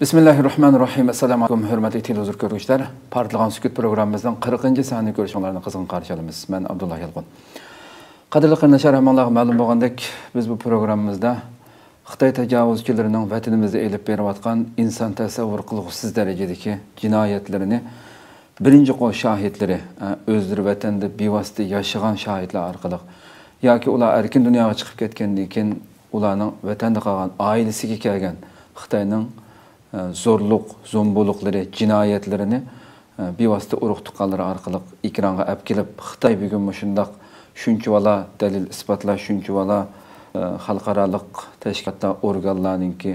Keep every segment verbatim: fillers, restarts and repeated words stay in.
بىسمىللاھىررەھمانىررەھىم. ئەسسالامۇ ئەلەيكۇم، ھۆرمەتلىك تېلېۋىزور كۆرگۈچىلەر. پارتلىغان سۈكۈت پروگراممىمىزنىڭ قىرىقىنچى سانىنى كۆرۈشۈڭلارنى قىزغىن قارشى ئالىمىز. مەن ئابدۇللا يالقۇن. قەدىرلىك قېرىنداشلار، ھەممىڭلارغا مەلۇم بولغاندەك، بىز بۇ پروگراممىمىزدا خىتاي تاجاۋۇزچىلىرىنىڭ ۋەتىنىمىزدە ئېلىپ بېرىۋاتقان ئىنسان تەسەۋۋۇر قىلغۇسىز دەرىجىدىكى جىنايەتلىرىنى بىرىنچى قول شاھىتلىرى، ئە، ئۆزلىرى ۋەتەندە بىۋاسىتە ياشىغان شاھىتلار ئارقىلىق ياكى ئۇلار ئەركىن دۇنياغا چىقىپ كەتكەندىن كېيىن ئۇلارنىڭ ۋەتەندە قالغان ئائىلىسىگە كەلگەن خىتاينىڭ، ئە، زورلۇق، زومبۇلۇقلىرى، جىنايەتلىرىنى، ئە، بىۋاسىتە ئۇرۇق-تۇغقانلىرى ئارقىلىق ئېكرانغا ئەپ كېلىپ، خىتاي بۈگۈن مۇشۇنداق شۇنچىۋالا دەلىل-ئىسپاتلار، شۇنچىۋالا، ئە، خەلقئارالىق تەشكىلاتلار، ئورگانلارنىڭكى،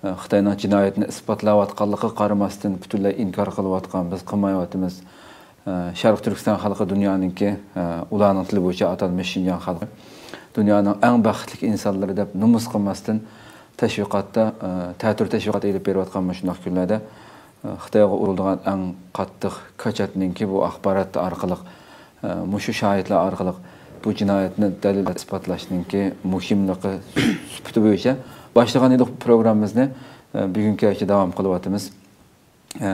ئە، خىتاينىڭ جىنايەتنى ئىسپاتلاۋاتقانلىقىغا قارىماستىن، پۈتۈنلەي ئىنكار قىلىۋاتقان، بىز قىلمايۋاتىمىز. ئە، شەرقىي تۈركىستان خەلقى دۇنيانىڭكى، ئە، ئۇلارنىڭ تىلى بويىچە ئاتالمىش شىنجاڭ خەلقى، دۇنيانىڭ ئەڭ بەختلىك ئىنسانلىرى دەپ نومۇس قىلماستىن، تەشۋىقاتتا، ئە، تەتۈر تەشۋىقات ئېلىپ بېرىۋاتقان مۇشۇنداق كۈنلەردە، ئە، خىتايغا ئۇرۇلىدىغان ئەڭ قاتتىق كاچاتنىڭكى بۇ ئاخبارات ئارقىلىق، ئە، مۇشۇ شاھىتلار ئارقىلىق بۇ جىنايەتنى دەلىل ئىسپاتلاشنىڭكى مۇھىملىقى سۈپىتى بويىچە باشلىغان ئىدۇق پروگراممىمىزنى، ئە، بۈگۈنگىچە داۋام قىلىۋاتىمىز. ئە،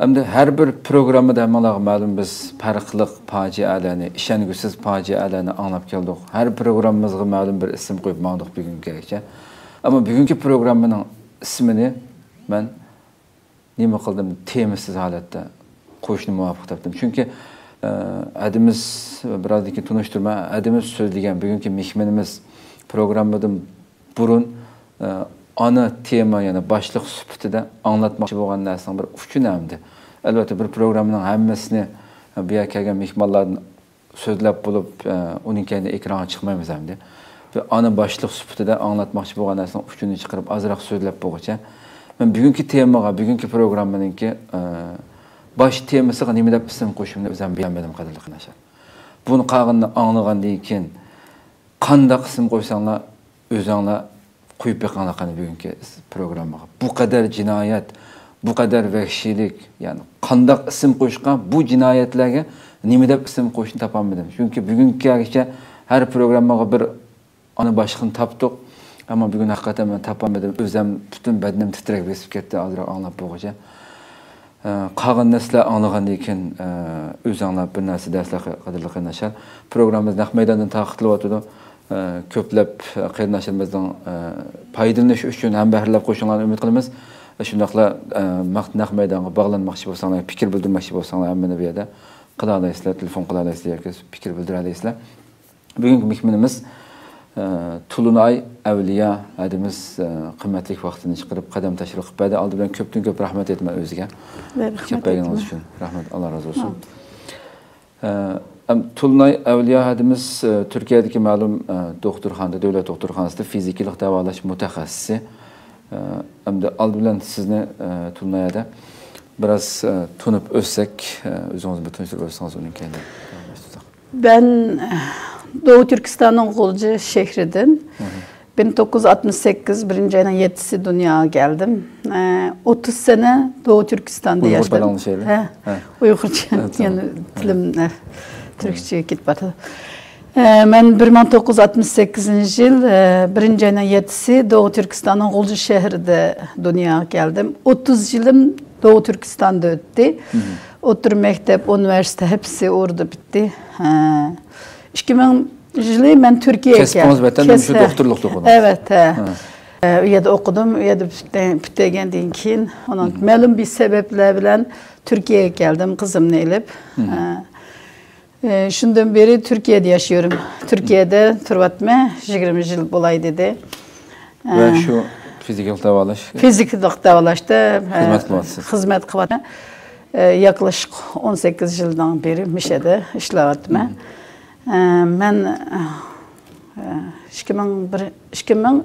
ئەمدى ھەر بىر پروگراممىدا ھەممىڭلارغا مەلۇم، بىز پەرقلىق پاجىئەلەرنى، ئىشەنگۈسىز پاجىئەلەرنى ئاڭلاپ كەلدۇق. ھەر پروگراممىمىزغا مەلۇم بىر ئىسىم قويۇپ ماڭدۇق بۈگۈنگىچە. ئەمما بۈگۈنكى پروگراممىنىڭ ئىسمىنى مەن نېمە قىلدىم، تېمىسىز ھالەتتە قويۇشنى مۇۋاپىق تاپتىم. چۈنكى، ئە، ھەدىمىز، بىرازدىن كېيىن تونۇشتۇرىمەن، ھەدىمىز سۆزلىگەن بۈگۈنكى مېھمىنىمىز پروگراممىدىن بۇرۇن، ئە، ئانا تېما، يەنى باشلىق سۈپىتىدە ئاڭلاتماقچى بولغان نەرسىنىڭ بىر ئۇچۇن ئەمدى. ئەلۋەتتە، بىر پروگراممىنىڭ ھەممىسىنى، ئە، بۇ يەرگە كەلگەن مېھمانلاردىن سۆزلەپ بولۇپ، ئە، ئۇنىڭ كەينىدىن ئېكرانغا چىقمايمىز ئەمدى. بىر ئانا باشلىق سۈپىتىدە ئاڭلاتماقچى بولغان نەرسىنىڭ ئۇچۇنى چىقىرىپ، ئازراق سۆزلەپ بولغۇچە، مەن بۈگۈنكى تېمىغا، بۈگۈنكى پروگراممىنىڭكى، ئە، باش تېمىسىغا نېمە دەپ ئىسىم قويۇشۇمنى ئۆزۈم بىلەلمىدىم، قەدىرلىك قېرىنداشلار. بۇنى قالغىنىنى ئاڭلىغاندىن كېيىن، قانداق ئىسىم قويساڭلار، ئۆزۈڭلار قويۇپ بېقىڭلار قېنى بۈگۈنكى پروگراممىغا. بۇ قەدەر جىنايەت، بۇ قەدەر ۋەھشىيلىك، يەنى قانداق ئىسىم قويۇشقا، بۇ جىنايەتلەرگە نېمە دەپ ئىسىم قويۇشنى تاپالمىدىم. چۈنكى بۈگۈنگىچە ھەر پروگراممىغا بىر ئانا باشلىقنى تاپتۇق. ئەمما بۈگۈن ھەقىقەتەن مەن تاپالمىدىم. ئۆزۈم پۈتۈن بەدىنىم تىترەك بېسىپ كەتتى، ئازراق ئاڭلاپ بولغۇچە. ئە، قالغىنىنى سىلەر ئاڭلىغاندىن كېيىن، ئە، ئۆزۈڭلار بىر نەرسە دەرسلەر، قەدىرلىك قېرىنداشلار. پروگراممىمىز نەق مەيداندىن تارقىتىلىۋاتىدۇ. ئە، كۆپلەپ، ئە، قېرىنداشلىرىمىزنىڭ، ئە، پايدىلىنىشى ئۈچۈن ھەم بەھرىلەپ قوشۇڭلارنى ئۈمىد قىلىمىز. ئە، شۇنداقلا، ئە، مەق-، نەق مەيدانغا باغلانماقچى بولساڭلار، پىكىر بىلدۈرمەكچى بولساڭلار، ھەممىنى بۇ يەردە قىلالايسىلەر، تېلېفون قىلالايسىلەر ياكى پىكىر بىلدۈرەلەيسىلەر. بۈگۈنكى مېھمىنىمىز، ئە، تولۇنئاي ئەۋلىيا ھەدىمىز، ئە، قىممەتلىك ۋاقتىنى چىقىرىپ، قەدەم تەشرىپ قىلىپ بەردى. ئالدى بىلەن كۆپتىن كۆپ رەھمەت ئېيتىمەن ئۆزىگە. مەن رەھمەت كېلىپ بەرگىنىڭىز ئېيتىمەن. ئۈچۈن. رەھمەت، ئاللا رازى بولسۇن. ئە، ئەم، تولۇنئاي ئەۋلىيا ھەدىمىز، ئە، تۈركىيەدىكى مەلۇم، ئە، دوختۇرخانىدا، دۆلەت دوختۇرخانىسىدا فىزىكىلىق داۋالاش مۇتەخەسسىسى. ئە، ئەمدى ئالدى بىلەن سىزنى، ئە، تولۇنئاي ھەدە بىراز، ئە، تونۇپ ئۆتسەك، ئە، ئۆزىڭىزنى بىر تونۇشتۇرۇپ ئۆتسىڭىز، ئۇنىڭ كەينىدىن داۋاملاشتۇرساق. Ben Doğu Türkistan'ın Gulcu şehrinden bin dokuz yüz altmış sekiz birinci ayın yedisi dünyaya geldim. Ee, otuz sene Doğu Türkistan'da yaşadım. He, Uygurca. Yani tilim, e, Türkçe'ye gidip batı. Ee, ben bin dokuz yüz altmış sekizinci yıl, e, birinci ayın yedisi Doğu Türkistan'ın Gulcu şehrinde dünyaya geldim. Otuz yılım Doğu Türkistan'da öttü. Orta mektep, üniversite hepsi orada bitti. Ha. İki bin yılı ben Türkiye'ye geldim. Kesbiniz vətən şu doktorluq dokudunuz. Evet, he. Ha. Ee, u yerda o'qidim, u yerda bitirgandan keyin, ondan ma'lum bir sabablar bilan Turkiyaga keldim, qizimni ilib. Ee, shundan beri Turkiyada yashayman. Turkiyada turibman, yigirma yil bo'lay dedi. Va shu fizikalıq davalash. Fizikalıq davalashda, e, xizmat qilyapsiz. Xizmat qilyapman. E, yaqinlashib o'n sakkiz yildan beri mishada ishlayapman. E, men, e, ikki ming bir, ikki ming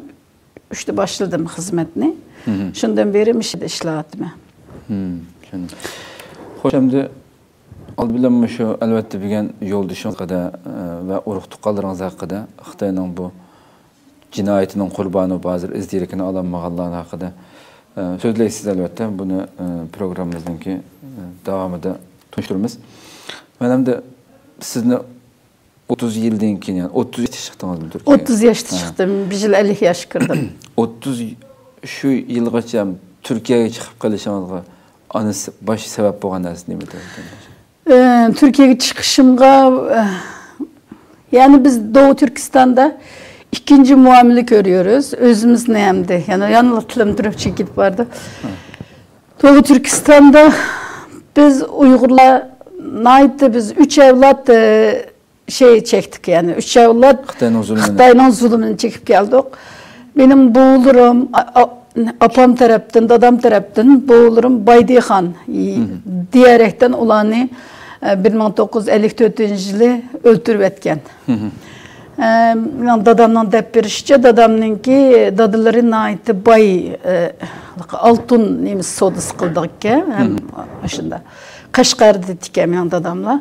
uchda boshladim xizmatni. Shundan beri mishada ishlayapman. Tushundim. Xo'sh, endi oldi bilan shu, albatta, bilgan yo'ldoshingiz haqida, e, va urug' tuqqanlaringiz haqida, Xitoyning bu jinoyatining qurboni va hozir iz derakini ololmaganlar haqida, e, so'zlaysiz, albatta. Buni, e, programmamizninki, e, davomida tunishtiramiz. Men endi sizni o'ttiz yildan keyin, ya'ni o'ttiz yoshda chiqdingizmi Turkiyaga? O'ttiz yoshda chiqdim, bir yil ellik yoshga kirdim. O'ttiz, shu yilgacha تۈركىيەگە چىقىپ قېلىشىڭىزغا ئانا س-، باش سەۋەب بولغان نەرسە نېمە دەيدىكەن؟ ئە، تۈركىيەگە چىقىشىمغا، ئە، يەنى بىز دوغۇ تۈركىستاندا ئىككىنچى مۇئامىلە كۆرۈيورۇز. ئۆزىمىزنى ئەمدى، يەنى يەنىلا تىلىم تۈركچە كېتىپ بارىدۇ. دوغۇ تۈركىستاندا بىز ئۇيغۇرلار ناھايىتى، بىز ئۈچ ئەۋلاد، ئە، شەي چەكتۇق، يەنى ئۈچ ئەۋلاد خىتاينىڭ زۇلمىنى. خىتاينىڭ زۇلمىنى چېكىپ كەلدۇق. مېنىڭ بوۋىلىرىم، ئا-، ئا-، ئاپام تەرەپتىن، دادام تەرەپتىن بوۋىلىرىم بايدىخان، ئى، دىيەرەكتىن ئۇلارنى، ئە، بىر مىڭ توققۇز يۈز ئەللىك تۆتىنچى يىلى ئۆلتۈرۈۋەتكەن. ئە، مېنىڭ دادامنىڭ دەپ بېرىشىچە، دادامنىڭكى دادىلىرى ناھايىتى باي، ئە، ئالتۇن نېمىسى سودىسى قىلىدىكەن، ھەم ئاشۇنداق. قەشقەردە ئىدىكەن مېنىڭ داداملار.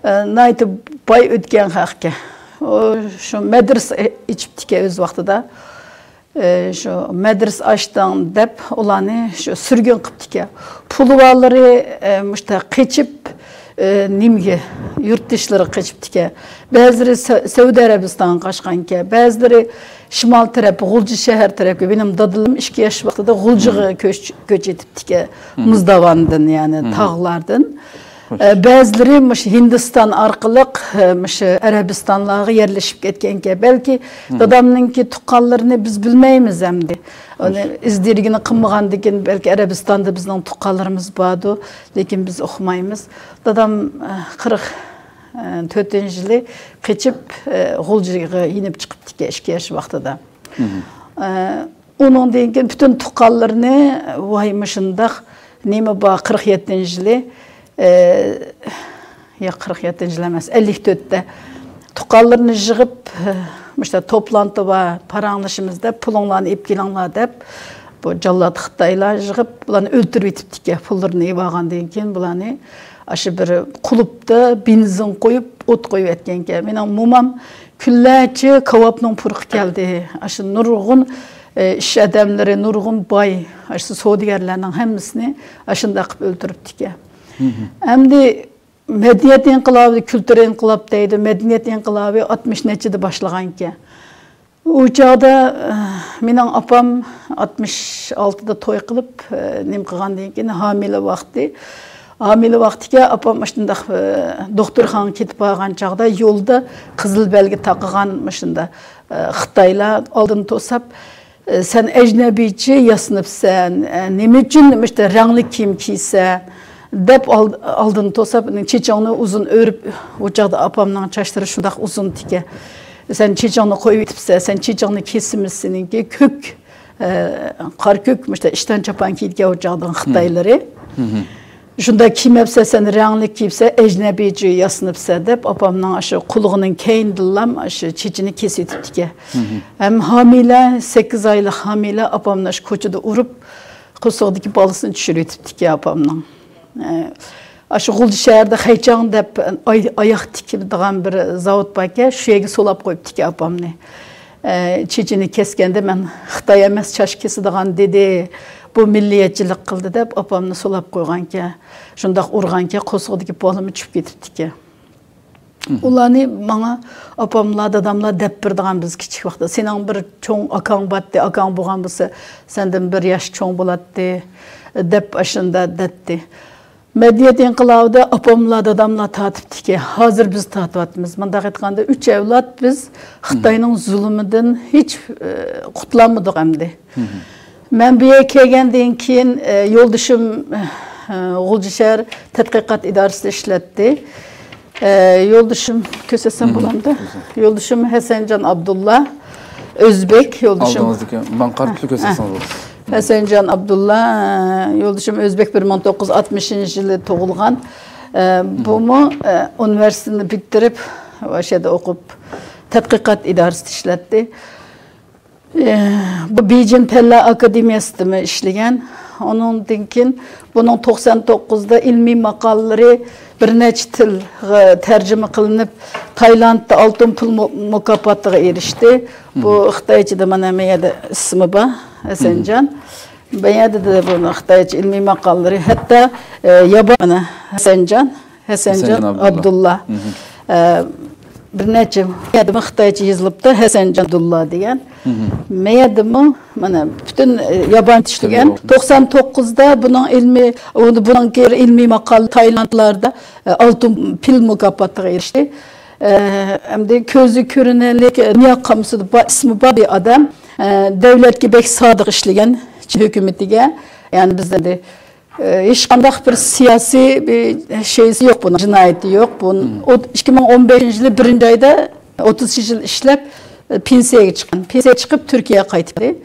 ئە، ناھايىتى باي ئۆتكەن خەقكەن. ئۇ شۇ مەدرىسە ئېچىپتىكەن ئۆز ۋاقتىدا. ئە، شۇ مەدرىسە ئاچتىڭ دەپ ئۇلارنى شۇ سۈرگۈن قىپتىكەن. پۇلى بارلىرى، ئە، مۇشتا قېچىپ، ئە، نېمىگە، يۇرتدىشلىرىغا قېچىپتىكەن. بەزىلىرى سە-، سەئۇدى ئەرەبىستانغا قاچقانىكەن. بەزىلىرى شىمال تەرەپ، غۇلجا شەھەر تەرەپكە. مېنىڭ دادىلىرىم ئىككى ياش ۋاقتىدا غۇلجىغا كۆچ-، كۆچۈۋېتىپتىكەن. مۇزداۋاندىن، يەنى تاغلاردىن. ئە، بەزىلىرى مۇشۇ ھىندىستان ئارقىلىق، ئە، مۇشۇ ئەرەبىستانلارغا يەرلىشىپ كەتكەنكەن. بەلكى دادامنىڭكى تۇغقانلىرىنى بىز بىلمەيمىز ئەمدى. ئۇنى ئىز دېرىكىنى قىلمىغاندىكىن، بەلكى ئەرەبىستاندا بىزنىڭ تۇغقانلىرىمىز باردۇ، لېكىن بىز ئۇقمايمىز. دادام، ئە، قىرىق تۆتىنچى يىلى قېچىپ، ئە، غۇلجىغا يېنىپ چىقىپتىكەن، ئىككى ياش ۋاقتىدا. ئە، ئۇنىڭدىن كېيىن پۈتۈن تۇغقانلىرىنى، ۋاي، مۇشۇنداق نېمە بار، قىرىق يەتتىنچى يىلى، ئە، ياق، قىرىق يەتتىنچى يىل ئەمەس، ئەللىك تۆتتە تۇغقانلىرىنى يىغىپ، ئە، مۇشۇنداق توپلانتى بار، پاراڭلىشىمىز دەپ، پۇلۇڭلارنى ئېلىپ كېلىڭلار دەپ، بۇ جاللات خىتايلار يىغىپ، بۇلارنى ئۆلتۈرۈۋېتىپتىكەن. پۇللىرىنى ئېلىۋالغاندىن كېيىن بۇلارنى ئاشۇ بىر قۇلۇپتا بېنزىن قويۇپ، ئوت قويۇۋەتكەنكەن. مېنىڭ مومام كۈنلەرچە كاۋاپنىڭ پۇرىقى كەلدى. ئاشۇ نۇرغۇن، ئە، ئىش ئادەملىرى، نۇرغۇن باي، ئاشۇ سودىگەرلەرنىڭ ھەممىسىنى ئاشۇنداق قىلىپ ئۆلتۈرۈپتىكەن. ئەمدى مەدەنىيەت ئىنقىلابى، كۈلتۈر ئىنقىلاب دەيدۇ. مەدەنىيەت ئىنقىلابى ئاتمىش نەچچىدە باشلىغانىكەن. ئۇ چاغدا، ئە، مېنىڭ ئاپام ئاتمىش ئالتىدا توي قىلىپ، ئە، نېمە قىلغاندىن كېيىن ھامىلە ۋاقتى. ھامىلە ۋاقتىكەن ئاپام مۇشۇنداق، ئە، دوختۇرخانىغا كېتىپ بارغان چاغدا يولدا قىزىل بەلگە تاقىغان مۇشۇنداق، ئە، خىتايلار ئالدىنى توساپ، ئە، سەن ئەجنەبىيچە ياسىنىپسەن، ئە، نېمە ئۈچۈن مۇشۇنداق رەڭلىك كىيىم كىيسەن؟ دەپ ئال-، ئالدىنى توساپ، چېچىڭنى ئۇزۇن ئۆرۈپ، ئۇ چاغدا ئاپامنىڭ چاچلىرى شۇنداق ئۇزۇن ئىكەن. سەن چېچىڭنى قويۇۋېتىپسەن، سەن چېچىڭنى كېسىمىز، سېنىڭكى كۆك، ئە، قارا كۆك، مۇشۇنداق ئىشتان چاپان كىيىدىكەن ئۇ چاغدىن خىتايلىرى. شۇنداق كىيمەپسەن، سەن رەڭلىك كىيىپسەن، ئەجنەبىيچە ياسىنىپسەن دەپ، ئاپامنىڭ ئاشۇ قۇلىقىنىڭ كەينىدىنلام ئاشۇ چېچىنى كېسىۋېتىپتىكەن. ھەم ھامىلە، سەككىز ئايلىق ھامىلە ئاپامنى ئاشۇ كوچىدا ئۇرۇپ، قورسىقىدىكى بالىسىنى چۈشۈرۈۋېتىپتىكەن ئاپامنىڭ. ئە، ئاشۇ غۇلجا شەھەردە خەيچاڭ دەپ ئاي-، ئاياغ تىكىدىغان بىر زاۋۇت باركەن، شۇ يەرگە سولاپ قويۇپتىكەن ئاپامنى. ئە، چېچىنى كەسكەندە مەن خىتاي ئەمەس چاچ كېسىدىغان دېدى، بۇ مىللىيەتچىلىك قىلدى دەپ ئاپامنى سولاپ قويغانكەن. شۇنداق ئۇرغانكەن، قورسىقىدىكى بالىمۇ چۈشۈپ كېتىپتىكەن. ئۇلارنى ماڭا ئاپاملار، داداملار دەپ بېرىدىغان بىز كىچىك ۋاقىتتا. سېنىڭ بىر چوڭ ئاكاڭ بارتتى، ئاكاڭ بولغان بولسا، سەندىن بىر ياش چوڭ بولاتتى، دەپ ئاشۇنداق دەتتى. مەدەنىيەت ئىنقىلابىدا ئاپاملار، داداملار تارتىپتىكەن. ھازىر بىز تارتىۋاتىمىز. مۇنداق ئېيتقاندا، ئۈچ ئەۋلاد بىز خىتاينىڭ زۇلۇمىدىن ھېچ، ئە، قۇتۇلالمىدۇق ئەمدى. مەن بۇ يەرگە كەلگەندىن كېيىن، ئە، يولدىشىم، ئە، غۇلجا شەھەر تەتقىقات ئىدارىسىدە ئىشلەتتى. ئە، يولدىشىم، كۆرسەتسەم بولامدۇ؟ يولدىشىم ھەسەنجان ئابدۇللا، ئۆزبېك يولدىشىم. ئالدىڭىزدىكى، ماڭا قارىتىپلا كۆرسەتسىڭىز بولىدۇ. ھەسەنجان ئابدۇللا، ئە، يولدىشىم ئۆزبېك، بىر مىڭ توققۇز يۈز ئاتمىشىنچى يىلى تۇغۇلغان. ئە، بۇمۇ، ئە، ئۇنىۋېرسىتېتنى پۈتتۈرۈپ، ئاشۇ يەردە ئوقۇپ، تەتقىقات ئىدارىسىدە ئىشلەتتى. ئە، بۇ بېيجىڭ پەنلەر ئاكادېمىيەسىدىمۇ ئىشلىگەن. ئۇنىڭدىن كېيىن بۇنىڭ توقسان توققۇزدا ئىلمىي ماقالىلىرى بىر نەچچە تىلغا تەرجىمە قىلىنىپ، تايلاندتا ئالتۇن پۇل مۇ-، مۇكاپاتىغا ئېرىشتى. بۇ خىتايچىدا مانا مەن يەردە ئىسمى بار، ھەسەنجان. بۇ يەردە بۇنىڭ خىتايچە ئىلمىي ماقالىلىرى، ھەتتا، ئە، يابان، مانا، ھەسەنجان، ھەسەنجان ھەسەنجان ئابدۇللا. ئابدۇللا. ئە، بىر نەچچە يەردىمۇ خىتايچە يېزىلىپتۇ، ھەسەنجان ئابدۇللا دېگەن. مەيەردىمۇ مانا پۈتۈن، ئە، يابانچە ئىشلىگەن. توقسان توققۇزدا بۇنىڭ ئىلمىي، ئۇ، بۇنىڭكى ئىلمىي ماقالە تايلاندلاردا، ئە، ئالتۇن پىل مۇكاپاتىغا ئېرىشتى. ئە، ئەمدى كۆزى كۆرۈنەرلىك، ئە، دۇنيا قامۇسىدا با-، ئىسمى بار بىر ئادەم، ئە، دۆلەتكە بەك سادىق ئىشلىگەن، چىن ھۆكۈمىتىگە. يەنى بىزدە ئە، ھېچقانداق بىر سىياسىي بىر شەيسى يوق بۇنىڭ، جىنايىتى يوق. بۇ، ئۇ ئىككى مىڭ ئون بەشىنچى يىلى بىرىنچى ئايدا ئوتتۇز يىل ئىشلەپ، پېنسىيەگە چىققان. پېنسىيەگە چىقىپ، تۈركىيەگە قايتىپ كەلدى.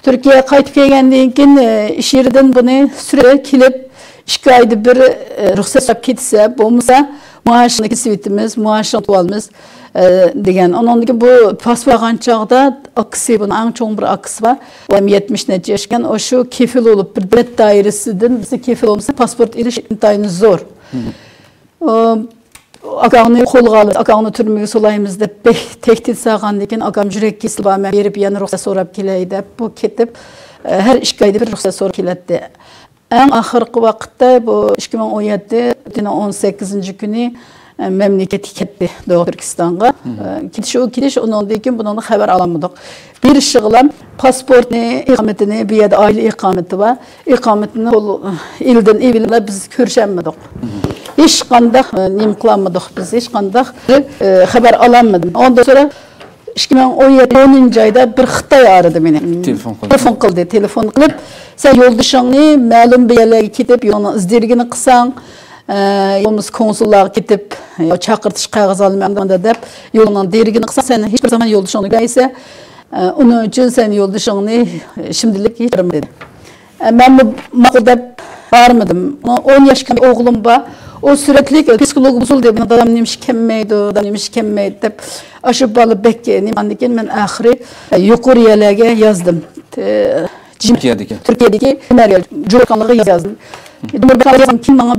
تۈركىيەگە قايتىپ كەلگەندىن كېيىن، ئە، ئىش يېرىدىن بۇنى سۈرەتكە كېلىپ، ئىككى ئايدا بىر، ئە، رۇخسەت سوراپ كېتىسە، بولمىسا مائاشىنى كېسىۋېتىمىز، مائاشىنى ئۇتۇۋالىمىز، ئە، دېگەن. ئۇنىڭدىن كېيىن بۇ پاسپورت ئالغان چاغدا ئاكىسى، بۇنىڭ ئەڭ چوڭ بىر ئاكىسى بار. ئۇ ھەم يەتمىش نەچچە ياش ئىكەن، ئاشۇ كېفىل بولۇپ، بىر دۆلەت دائىرىسىدىن بىزنى كېفىل بولمىسا، پاسپورت ئېلىش ئىنتايىن زور. ئۇ، ئاكاڭنى قولغا ئالىمىز، ئاكاڭنى تۈرمىگە سولايمىز دەپ بەك تەھدىت سالغاندىن كېيىن، ئاكام يۈرەك كېسىلى بار، مەن بېرىپ يەنە رۇخسەت سوراپ كېلەي دەپ، بۇ كېتىپ، ئە، ھەر ئىككى ئايدا بىر رۇخسەت سوراپ كېلەتتى. ئەڭ ئاخىرقى ۋاقىتتا بۇ ئىككى مىڭ ئون يەتتە ئون سەككىزىنچى كۈنى، ئە، مەملىكەتكە كەتتى، دوغۇ تۈركىستانغا. ئە، كېتىش ئۇ كېتىش، ئۇنىڭدىن كېيىن بۇنىڭدىن خەۋەر ئالالمىدۇق. بېرىشىغىلا پاسپورتنى، ئىقامىتىنى، بۇ يەردە ئائىلە ئىقامىتى بار. ئىقامىتىنى قول-، ئېلىدىن ئېلىۋېلىپ بىز كۆرۈشەلمىدۇق. ھېچقانداق، ئە، نېمە قىلالمىدۇق بىز، ھېچقانداق، ئە، خەۋەر ئالالمىدىم. ئاندىن سوراپ، ئىككى مىڭ ئون يەتتە ئونىنچى ئايدا بىر خىتاي ئارىدى مېنى. تېلېفون قىلدى. تېلېفون قىلدى. تېلېفون قىلىپ، سەن يولدىشىڭنى مەلۇم بىر يەرلەرگە كېتىپ، يولنىڭ ئىز دېرىكىنى قىلساڭ، ئە، بولمىسا كونسۇللارغا كېتىپ، يا چاقىرتىش قەغىزى ئالىمەن دەپ، يولنىڭ دېرىكىنى قىلساڭ، سەن ھېچبىر زامان يولدىشىڭنى كۆرمەيسەن. ئە، ئۇنىڭ ئۈچۈن سەن يولدىشىڭنى شىمدىلىك ھېچ بارما دېدى. ئە، مەنمۇ ماقۇل دەپ بارمىدىم. ئون ياشقا ئوغلۇم بار. ئۇ سۈرەتلىك پسىخولوگى بۇزۇلدى. مېنىڭ دادام نېمىشقا كەلمەيدۇ، دادام نېمىشقا كەلمەيدۇ دەپ، ئاشۇ بالا بەك نېمە، ئاندىن كېيىن مەن ئاخىرى يۇقىرى يەرلەرگە يازدىم. تۈركىيەدىكى. تۈركىيەدىكى ھۈنەر يولى جۇمھۇربانلىقىغا يازدىم. جۇمھۇربانلىققا يازغان كېيىن ماڭا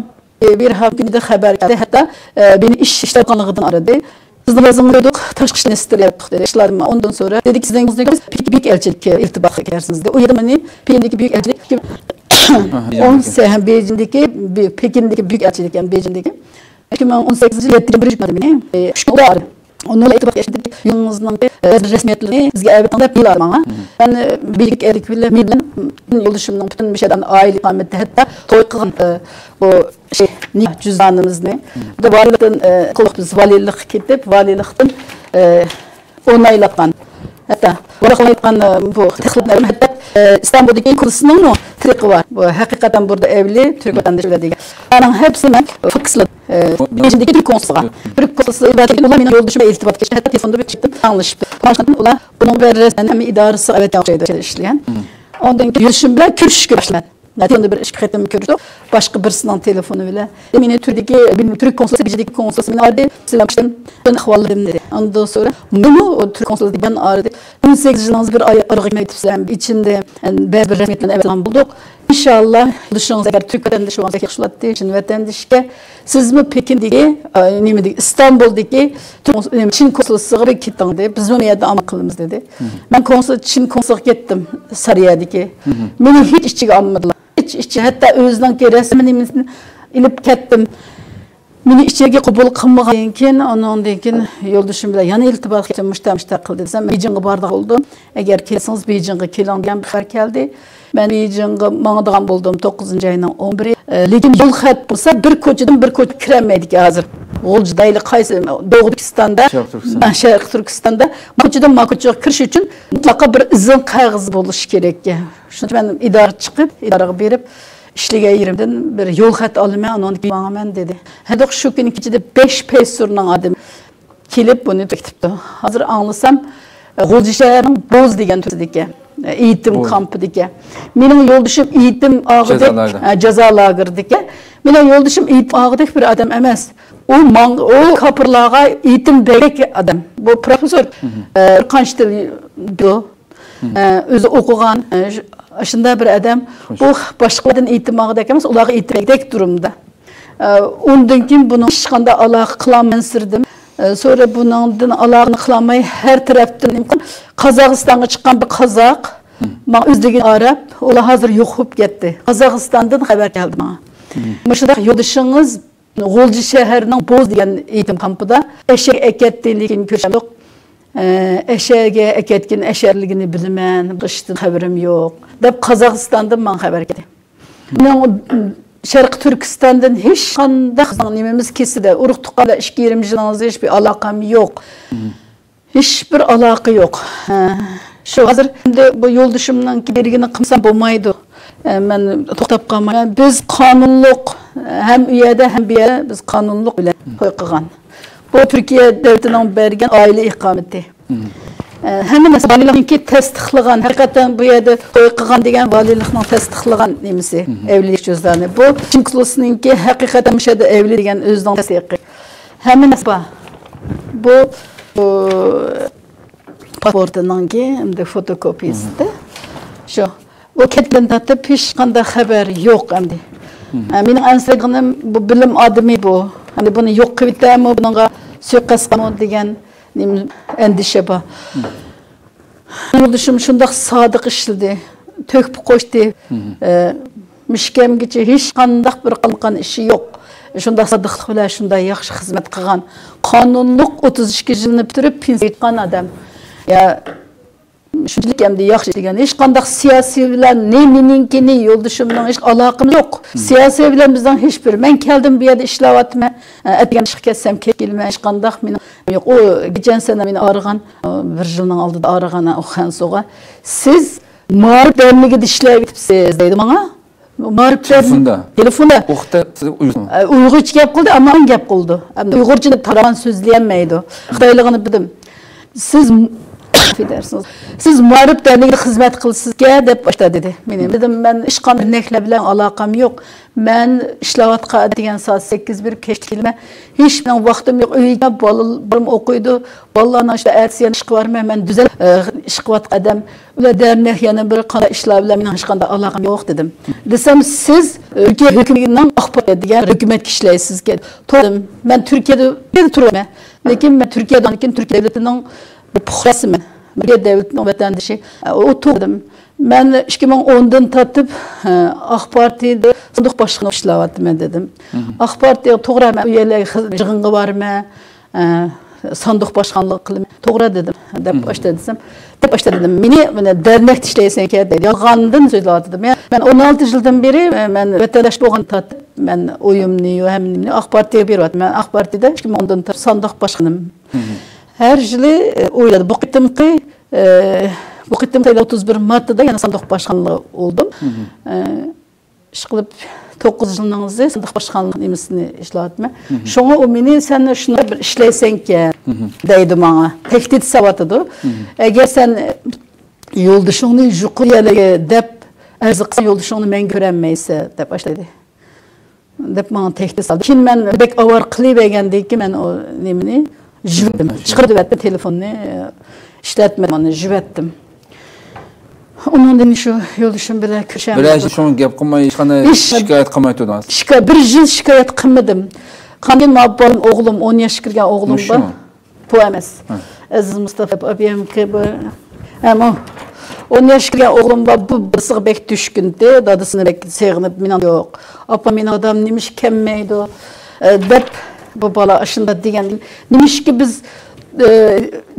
بىر ھەپتە كۈنىدە خەۋەر كەلدى. ھەتتا، ئە، مېنى ئىش ئىشلەتكەنلىقىدىن ئارىدى. سىزنى بىزنىڭ قويدۇق، تاشقى ئىشلار مىنىستىرلىقى يوق دېدى. ئىشلار ئۇندىن سورا دېدى، سىزنىڭ ئۆزىڭىز بۈيۈك ئەلچىلىككە ئىلتىپاتقا كىرەرسىز دېدى. ئۇ يەردە مېنى پېكىندىكى بۈيۈك ئەلچىلىك، ئون سەككىز، بېيجىڭدىكى، پېكىندىكى بۈيۈك ئەلچىلىك، يەنى بېيجىڭدىكى. ئىككى مىڭ ئون سەككىزىنچى يىل يەتتىنچى ئايدا مېنى، ئۈچ كۈن ئارىدى. ئۇنىڭ ئىلتىپاتقا كىرىشتى، يولىڭىزنىڭ رەسمىيەتلىرىنى بىزگە ئەۋەتىڭ دەپ يوللىدى ماڭا. مەن، بېيجىڭ ئەلچىلىكى بىلەن مېنىڭ يولدىشىمنىڭ پۈتۈن مۇشۇ يەردە ئائىلە ئىقامىتى، ھەتتا توي قىلغان، بۇ شەي، نىكاھ جۈزدانىمىزنى. بۇ يەردە ۋالىيلىقتىن، ئە، قىلدۇق بىز، ۋالىيلىققا كېتىپ، ۋالىيلىقتىن، ئە، ئونايلاتقان. ھەتتا ۋالىيلاتقان، ئە، بۇ تەخلىقلەرنى ھەتتا، ئە، ئىستانبۇلدىكى كونسۇلنىڭمۇ تېخلىقى بار. بۇ ھەقىقەتەن بۇردا ئەۋلى تۈرك ۋەتەندىشى دېگەن. ئۇلارنىڭ ھەپسىنى مەن فاكسلىدىم. ئە، بېيجىڭدىكى تۈرك كونسۇلىغا. تۈرك كونسۇلى ئۇلار مېنىڭ يولدىشىم بىلەن ئىلتىپات كەچتى. ھەتتا تېلېفوندا بىر چەكتىم، ئاڭلىشىپ. ئاڭلاشقاندىن ئۇلار بۇنىڭ بىر رەسمىيەتنى ھەممە ئىدارىسىغا ئەۋەتكەن ئوخشايدۇ، ئىشلىگەن. ئاندىن كېيىن يولدىشىم بىلەن كۆرۈشۈشكە باشلىدىم. تېلېفوندا بىر ئىككى قېتىم كۆرۈشتۇق. باشقا بىرسىنىڭ تېلېفونى بىلەن. مېنى تۈركىيەدىكى، بىلمەيمەن، تۈرك كونسۇلى، بېيجىڭدىكى كونسۇلى مېنى ئارىدى، سىلەر بىلەن ئەھۋاللىرىمنى دېدى. ئاندىن سورا، مېنىمۇ ئۇ تۈرك كونسۇلى دېگەن ئارىدى. ئون سەككىز يىلىڭىز بىر ئاي ئارىغا كەلمەيتىپسىلەر، ئىچىندە بەزى بىر رەسمىيەتلەرنى ئەۋەتىدىغان بولدۇق. ئىنشاللا، يولدىشىڭىز ئەگەر تۈرك ۋەتەندىشى بولغان بولسا ياخشى بولاتتى، چىن ۋەتەندىشكە. سىزمۇ پېكىندىكى، ئە، نېمىدىكى، ئىستانبۇلدىكى چىن كونسۇلخانىسىغا بىر كېتىڭ دېدى. بىزمۇ بۇ يەردە ئامال قىلىمىز دېدى. مەن كونسۇل، چىن كونسۇلخانىغا كەتتىم، سارىيەدىكى. مېنى ھېچ ئىچىگە ئالمىدىلار. ھېچ ئىچى، ھەتتا ئۆزىنىڭكى رەسمىي نېمىسىنى ئېلىپ كەتتىم. مېنى ئىچىگە قوبۇل قىلمىغاندىن كېيىن، ئۇنىڭدىن كېيىن يولدىشىم بىلەن يەنە ئىلتىپات قىلىپ، مۇشتا، مۇشتا قىلدى دېسەم، بېيجىڭغا بارىدىغان بولدۇم. ئەگەر كەلسىڭىز، بېيجىڭغا كېلىڭ دېگەن بىر خەۋەر كەلدى. مەن بېيجىڭغا ماڭىدىغان بولدۇم، توققۇزىنچى ئاينىڭ ئون بىرى. ئە، لېكىن يول خەت بولسا بىر كوچىدىن بىر كوچا كىرەلمەيدىكەن ھازىر. غۇلجىدا ئەيلى قايسى، دوغۇ تۈركىستاندا، شەرقىي تۈركىستاندا. ما كوچىدىن ما كوچىغا كىرىش ئۈچۈن مۇتلەقا بىر ئىزىن قەغىزى بولۇشى كېرەك. شۇنىڭ ئۈچۈن مەن ئىدارىگە چىقىپ، ئىدارىغا بېرىپ، ئىشلىگەن يېرىمدىن بىر يول خەت ئالىمەن، ئۇنىڭدىن كېيىن ماڭىمەن دېدى. ھەدوق شۇ كۈنى كېچىدە بەش پەيسۇرنىڭ ئادىمى كېلىپ بۇنى بېكىتىپتۇ. ھازىر ئاڭلىسام، غۇلجا شەھىرىنىڭ بوز دېگەن تۈرىدىكەن، ئېيتىم كامپىدىكەن. مېنىڭ يولدىشىم ئېيتىم ئاغىدەك، جازا لاگېرى. جازا لاگېرىدىكەن. مېنىڭ يولدىشىم ئېيتىم ئاغىدەك بىر ئادەم ئەمەس. ئۇ ماڭ-، ئۇ كاپىرلارغا ئېيتىم بەگدەك ئادەم. بۇ پروفېسسور، ئە، بىر قانچە تىل بىلىدۇ. ئە، ئۆزى ئوقۇغان، ئە، ش-، شۇنداق بىر ئادەم. ئۇ باشقىلاردىن ئېيتىم ئاغىدەك ئەمەس، ئۇلارغا ئېيتىم بەگدەك دۇرۇمدا. ئە، ئۇندىن كېيىن بۇنىڭ ھېچقانداق ئالاقە قىلالمايمەنسىرىدىم. ئە، سورا بۇنىڭدىن ئالاقىنى قىلالماي، ھەر تەرەپتىن نېمە قىلغان، قازاقىستانغا چىققان بىر قازاق ماڭا ئۆزلۈكىنى ئاراپ، ئۇلار ھازىر يوق بولۇپ كەتتى. قازاقىستاندىن خەۋەر كەلدى ماڭا. مۇشۇنداق يولدىشىڭىز غۇلجا شەھەرنىڭ بوز دېگەن يېتىم كامپىدا ئەشەگە ئەكەتتى، لېكىن كۆرۈشەمدۇق. ئەشەگە ئەكەتكىن، ئەشەلىكىنى بىلىمەن، بۇ ئىشتىن خەۋىرىم يوق، دەپ قازاقىستاندىن ماڭا خەۋەر كەلدى. مېنىڭ شەرقىي تۈركىستاندىن ھېچقانداق نېمىمىز كېسىدە، ئۇرۇق تۇغقانلار ئىككى يېرىم يىلىڭىزدا ھېچبىر ئالاقەم يوق. ھېچبىر ئالاقە يوق. ھە، شۇ ھازىر ئەمدى بۇ يولدىشىمنىڭ بېرگىنى قىلمىسام بولمايدۇ. ھە، مەن توختاپ قالمايمەن. بىز قانۇنلۇق، ھەم ئۇ يەردە، ھەم بۇ يەردە بىز قانۇنلۇق بىلەن توي قىلغان. بۇ تۈركىيە دۆلىتىنىڭ بەرگەن ئائىلە ئىقامىتى. ھە، ھەممە نەرسە ۋالىيلىقنىڭكى تەستىقلىغان، ھەقىقەتەن بۇ يەردە توي قىلغان دېگەن ۋالىيلىقنىڭ تەستىقلىغان نېمىسى، ئەۋلىيلىك جۈزدانى. بۇ چىنكلۇسنىڭكى ھەقىقەتەن مۇشۇ يەردە ئەۋلىي دېگەن ئۆزىنىڭ تەستىقى. ھەممە نەرسە بار. بۇ، بۇ پاسپورتىنىڭكى ئەمدى فوتوكوپىيىسىدە. شۇ. بۇ كەتكەندىن تارتىپ ھېچقانداق خەۋەر يوق ئەمدى. ھە، مېنىڭ ئەنسىرەيدىغىنىم بۇ بىلىم ئادىمى بۇ. ئەمدى بۇنى يوق قىلىۋېتەرمۇ، بۇنىڭغا سۇيىقەست قىلارمۇ دېگەن نېمە، ئەندىشە بار. يولدىشىم شۇنداق سادىق ئىشلىدى، تۆھپە قوشتى. ئە، مۈشكەمگىچە ھېچقانداق بىر قالمىقان ئىشى يوق. شۇنداق سادىقلىق بىلەن شۇنداق ياخشى خىزمەت قىلغان، قانۇنلۇق ئوتتۇز ئىككى يىلنى پۈتتۈرۈپ پېنسىيە چىققان ئادەم. يا، شۇنچىلىك ئەمدى ياخشى ئىشلىگەن. ھېچقانداق سىياسىي بىلەن نېمىنىڭكىنى يولدىشىمنىڭ ھېچ ئالاقىمىز يوق. سىياسىي بىلەن بىزنىڭ ھېچبىر، مەن كەلدىم بۇ يەردە ئىشلەۋاتىمەن. ئەتىگەن ئىشقا كەتسەم كەچ كېلىمەن، ھېچقانداق مېنىڭ يوق. ئۇ گېچەن سەنە مېنى ئارىغان، بىر يىلنىڭ ئالدىدا ئارىغان ئۇ خەنسۇغا. سىز مائارىپ دەرنىكىدە ئىشلەۋېتىپسىز دەيدۇ ماڭا. مائارىپ دەرنىكى. تېلېفوندا. تېلېفوندا. ئۇ قېتى سىز ئۇيغۇر. ئە، ئۇيغۇرچە گەپ قىلدى، ئەمما مەن گەپ قىلدى. ئەمدى ئۇيغۇرچىنى تاران سۆزلىيەلمەيدۇ. خىتايلىقىنى بىلدىم. سىز، ئەپەدەرسىز. سىز مائارىپ دەرنىكىدە خىزمەت قىلىسىزكەن دەپ باشتا دېدى. مېنى دېدىم، مەن ھېچقانداق دەرنەكلەر بىلەن ئالاقەم يوق. مەن ئىشلەۋاتقان ئەتىگەن سائەت سەككىز بېرىپ كەچتە كېلىمەن. ھېچ مېنىڭ ۋاقتىم يوق. ئۆيگە بالىلىرىم ئوقۇيدۇ. بالىلارنىڭ ئىشلار ئەتىسى يەنە ئىشقا بارىمەن. مەن دۈزەل، ئە، ئىشقا قىلىۋاتقان ئادەم. ئۇلار دەرنەك يەنە بىر قانداق ئىشلار بىلەن مېنىڭ ھېچقانداق ئالاقەم يوق دېدىم. دېسەم، سىز، ئە، تۈركىيە ھۆكۈمىتىنىڭ ئاخبارات دېگەن ھۆكۈمەتكە ئىشلەيسىزكەن. توغرا، مەن تۈركىيەدە، تۈركىيەدە تۇرۇۋاتىمەن. لېكىن مەن تۈركىيەدىن كېيىن تۈركىيە دۆلىتىنىڭ بىر پۇقراسىمەن. تۈركىيە دۆلىتىنىڭ ۋەتەندىشى. ئە، ئۇ توغرا دېدىم. مەن ئىككى مىڭ ئوندىن تارتىپ، ئە، ئاق پارتىيەدە ساندۇق باشقىنى ئىشلەۋاتىمەن دېدىم. ئاق پارتىيە توغرا، مەن ئۇ يەرلەرگە خىز-، يىغىنغا بارىمەن، ئە، ساندۇق باشقانلىقى قىلىمەن. توغرا دېدىم. دەپ ئاشتا دېسەم، دەپ ئاشتا دېدىم. مېنى، مېنى دەرنەكتە ئىشلەيسەنكەن دەيدۇ. يالغاندىن سۆزلەۋاتىدۇ. مەن، مەن ئون ئالتە يىلدىن بېرى، ئە، مەن ۋەتەنداش بولغان تارتىپ، مەن ئويۇمنى، ھەممىنى ئاق پارتىيەگە بېرىۋاتىمەن. مەن ئاق پارتىيەدە ئىككى مىڭ ئوندىن تارتىپ ساندۇق باشقىنىم. ھەر يىلى، ئە، ئويلايدۇ. بۇ قېتىمقى، ئە، بۇ قېتىمقى ئوتتۇز بىر مارتتا يەنە ساندۇق باشقانلىقى بولدۇم. ئە، ئىشقىلىپ، توققۇز يىلنىڭ ئىزى ساندۇق باشقانلىق نېمىسىنى ئىشلەۋاتىمەن. شۇڭا ئۇ مېنى، سەن شۇنداق بىر ئىشلەيسەنكەن، دەيدۇ ماڭا. تەھدىت سېلىۋاتىدۇ. ئەگەر سەن يولدىشىڭنى يۇقىرى يەرلەرگە دەپ ئەرز قىلساڭ، يولدىشىڭنى مەڭگۈ كۆرەلمەيسەن، دەپ ئاشۇنداق دېدى. دەپ ماڭا تەھدىت سالدى. كېيىن مەن بەك ئاۋارە قىلىۋەرگەندىن كېيىن مەن ئۇ نېمىنى يۇيۇۋەتتىم. چىقىرىۋەتتىم تېلېفوننى، ئىشلەتمىدىم ئۇنى، يۇيۇۋەتتىم. ئۇنىڭدىن شۇ يولدىشىم بىلەن كۆرۈشەلمىدۇق. بىرەر ئىش شۇڭا گەپ قىلماي، ھېچقانداق ھېچ شىكايەت قىلماي تۇردىڭىز؟ شىكا-، بىر يىل شىكايەت قىلمىدىم. قاندىن ما بالام، ئوغلۇم، ئون ياشقا كىرگەن ئوغلۇم بار. بۇ ئەمەس. ئەزىز مۇستاپا ئابىيەمكى بۇ. ئەمما ئون ياشقا كىرگەن ئوغلۇم بار، بۇ بالىسىغا بەك چۈشكۈنتى، دادىسىنى بەك سېغىنىپ، مېنىڭ يوق. ئاپا، مېنىڭ دادام نېمىشقا كەلمەيدۇ؟ ئە، دەپ بۇ بالا ئاشۇنداق دېگەن. نېمىشقا بىز، ئە،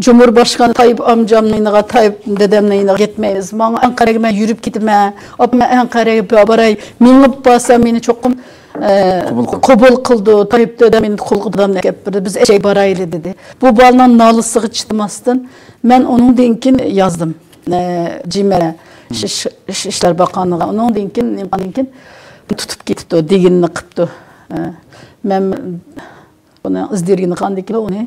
جۇمھۇرباشقان تايىپ ئامجامنىڭ يېنىغا، تايىپ دادامنىڭ يېنىغا كەتمەيمىز؟ ماڭا ئەنقەرەگە مەن يۈرۈپ كېتىمەن. ئاپا، مەن ئەنقەرەگە باراي. مېڭىپ بارسام مېنى چوقۇم ئە، قوبۇل قىلىدۇ. قوبۇل قىلىدۇ. تايىپ دادام مېنى قولغا دادامنى ئەكەپ بېرىدۇ. بىز ئەشەگە بارايلى دېدى. بۇ بالىنىڭ نالىسىغا چىدىماستىن مەن ئۇنىڭدىن كېيىن يازدىم. ئە، جىمە، ئىش، ئىش، ئىشلار باققانلىقىغا. ئۇنىڭدىن كېيىن، نېمە قىلغاندىن كېيىن تۇتۇپ كېتىپتۇ، دېگىنىنى قىپتۇ. ئە، مەن ئۇنىڭ ئىز دېرىكىنى قىلغاندىن كېيىن ئۇنى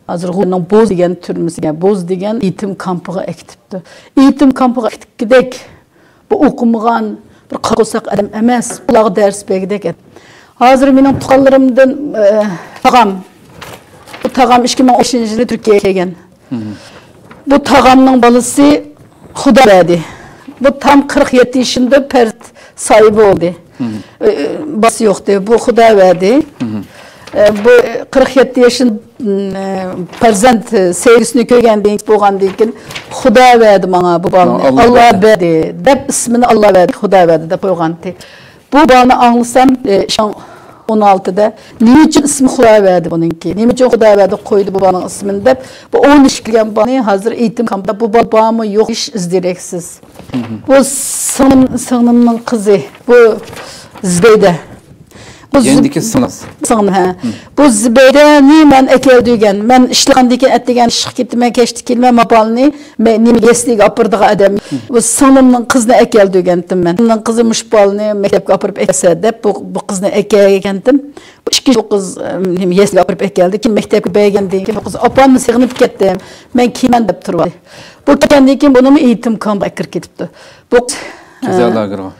ھازىر غۇلجىنىڭ بوز دېگەن تۈرمىسىگە، بوز دېگەن يېتىم كامپىغا ئەكېتىپتۇ. يېتىم كامپىغا ئەكېتكۈدەك بۇ ئوقۇمىغان، بىر قارا قورساق ئادەم ئەمەس، ئۇلارغا دەرس بەرگۈدەك ئادەم. ھازىر مېنىڭ تۇغقانلىرىمدىن، ئە، تاغام، بۇ تاغام ئىككى مىڭ ئون بەشىنچى يىلى تۈركىيەگە كەلگەن. بۇ تاغامنىڭ بالىسى خۇدا بەردى. بۇ تام قىرىق يەتتە يېشىندا پەرزەنت ساھىبى بولدى. ئە، ئە، بالىسى يوقتى. بۇ خۇدا بەردى. ئە، بۇ قىرىق يەتتە يېشىن، ئە، پەرزەنت، ئە، سۆيگۈسىنى كۆرگەندىن، بولغاندىن كېيىن، خۇدا بەردى ماڭا بۇ بالىنى، ئاللا بەردى دەپ، ئىسمىنى ئاللا بەردى، خۇدا بەردى دەپ قويغانتى. بۇ بالىنى ئاڭلىسام، ئە، ئىشەن-، ئون ئالتىدە. نېمە ئۈچۈن ئىسمى خۇدا بەردى بۇنىڭكى؟ نېمە ئۈچۈن خۇدا بەردى، قويدى بۇ بالىنىڭ ئىسمىنى دەپ، بۇ ئون ئىككى كىرگەن بالىنى ھازىر يېتىم كامپتا، بۇ بالا بارمۇ يوق، ھېچ ئىز دېرەكسىز. بۇ سىڭلىم، سىڭلىمنىڭ قىزى، بۇ زۇبەيدە. بۇ زۇب- يېنىدىكى سىڭلىڭىز. سىڭلىم، ھە. بۇ زۇبەيدەنى مەن ئەكەلدۈرگەن. مەن ئىشلىغاندىن كېيىن ئەتىگەن ئىشقا كېتىمەن، كەچتە كېلىمەن، ما بالىنى مەن نېمە يەسلىگە ئاپىرىدىغان ئادەم. بۇ سىڭلىمنىڭ قىزىنى ئەكەلدۈرگەنتىم مەن. سىڭلىمنىڭ قىزى مۇشۇ بالىنى مەكتەپكە ئاپىرىپ ئەكەلسە دەپ، بۇ، بۇ قىزنى ئەكەلگەنتىم. بۇ ئىككى، بۇ قىز، ئەم، نېمە، يەسلىگە ئاپىرىپ ئەكەلدى. كېيىن مەكتەپكە بەرگەندىن كېيىن بۇ قىز، «ئاپامنى سېغىنىپ كەتتىم، مەن كېلىمەن» دەپ تۇرۇۋالدى. بۇ كەلگەندىن كېيىن بۇنىمۇ يېتىم كامپقا ئەكىرىپ كېتىپتۇ. بۇ قىز، جازا ئە، لاگېرىغا.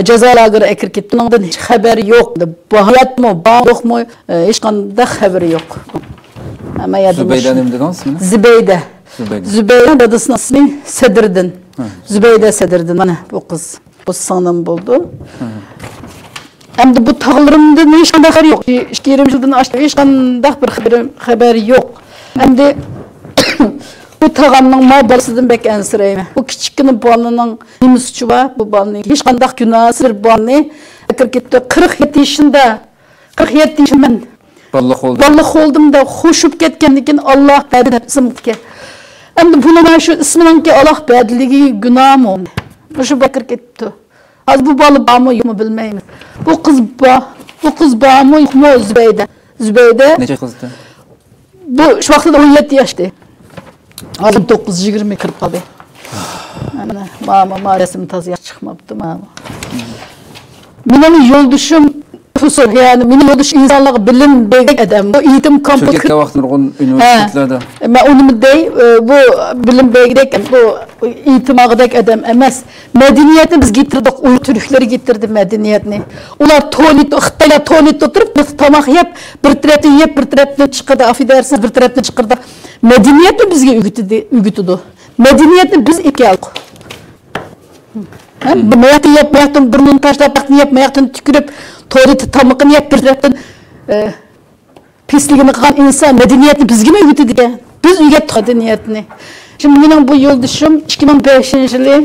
جازا لاگېرىغا ئەكىرىپ كېتىپتۇ. ئۇنىڭدىن ھېچ خەۋەر يوق. بۇ ھاياتمۇ، بار، يوقمۇ، ئە، ھېچقانداق خەۋىرى يوق. ھەممە يەردە زۇبەيدە مۇشۇ. نېمە دېدىڭىز ئىسمىنى؟ زۇبەيدە. زۇبەيدە. زۇبەيدە، دادىسىنىڭ ئىسمى سەدرىدىن. زۇبەيدە سەدرىدىن. مانا بۇ قىز. بۇ سىڭلىم بولىدۇ. ئەمدى بۇ تاغىلىرىمدىن ھېچقانداق خەۋەر يوق. ئىككى يېرىم يىلدىن ئاشتى، ھېچقانداق بىر خەۋىرىم، خەۋەر يوق. ئەمدى بۇ تاغامنىڭ ما بالىسىدىن بەك ئەنسىرەيمەن. بۇ كىچىككىنە بالىنىڭ نېمە سۈچى بار؟ بۇ بالىنىڭ ھېچقانداق گۇناھسىز بىر بالىنى ئەكىرىپ كېتىپتۇ. قىرىق يەتتە يېشىمدا، قىرىق يەتتە يېشىم مەن. بالىلىق بولدى. بالىلىق بولدۇم دەپ خوشۇپ كەتكەندىن كېيىن، «ئاللا بەردى» دەپ ئىسىم قويغان. ئەمدى بۇنىڭ شۇ ئىسمىنىڭكى «ئاللا بەردىلىكى» گۇناھمۇ؟ مۇشۇ بەكرى كېتىپتۇ. ھازىر بۇ بالا بارمۇ يوقمۇ بىلمەيمىز. بۇ قىز بار، بۇ قىز بارمۇ يوقمۇ زۇبەيدە؟ زۇبەيدە. نەچچە قىزدى؟ بۇ شۇ ۋاقىتتا ئون يەتتە ياشتى. ھازىر توققۇز، يىگىرمە كىرىپ قالدى. مانا، ما، ما، ما رەسىم تازا ياخشى چىقماپتۇ، ما. مېنىڭ يولدىشىم پروفېسسور، يەنى مېنىڭ يولدىشىم ئىنسانلارغا بىلىم بەرگەن ئادەم. بۇ يېتىم كامپا تۈركىيەدە كىرىپ ۋاقىتتا نۇرغۇن ئۇنىۋېرسىتېتلاردا. ھە. مەن ئۇنىمۇ دەي، ئە، بۇ بىلىم بەرگۈدەك، بۇ يېتىم ئالغۇدەك ئادەم ئەمەس. مەدەنىيەتنى بىزگە يېتىردۇق، ئۇيغۇر تۈركلەرگە يېتىردى مەدەنىيەتنى. ئۇلار تونېت، خىتايلار تونېتتا ئولتۇرۇپ، بىز تاماق يەپ، بىر تەرەپتىن يەپ، بىر تەرەپتىن چىقىرىدۇ، ئافېدەرسىز، بىر تەرەپتىن چىقىرىدۇ. مەدەنىيەتنى بىزگە ئۆگىتىدۇ، ئۆگىتىدۇ. مەدەنىيەتنى بىز ئېلىپ كەلدۇق. ھە؟ ماياقتىن يەپ، ماياقتىن بۇرنىنى تاشلاپ، ماياقتىن يەپ، ماياقتىن تۈكۈرۈپ، تونېتتا تامىقىنى يەپ، بىر تەرەپتىن، ئە، پىسلىكىنى قىلغان ئىنسان مەدەنىيەتنى بىزگىمۇ ئۆگىتىدىكەن. بىز ئۆگەتتۇق مەدەنىيەتنى. شۇڭا مېنىڭ بۇ يولدىشىم ئىككى مىڭ بەشىنچى يىلى،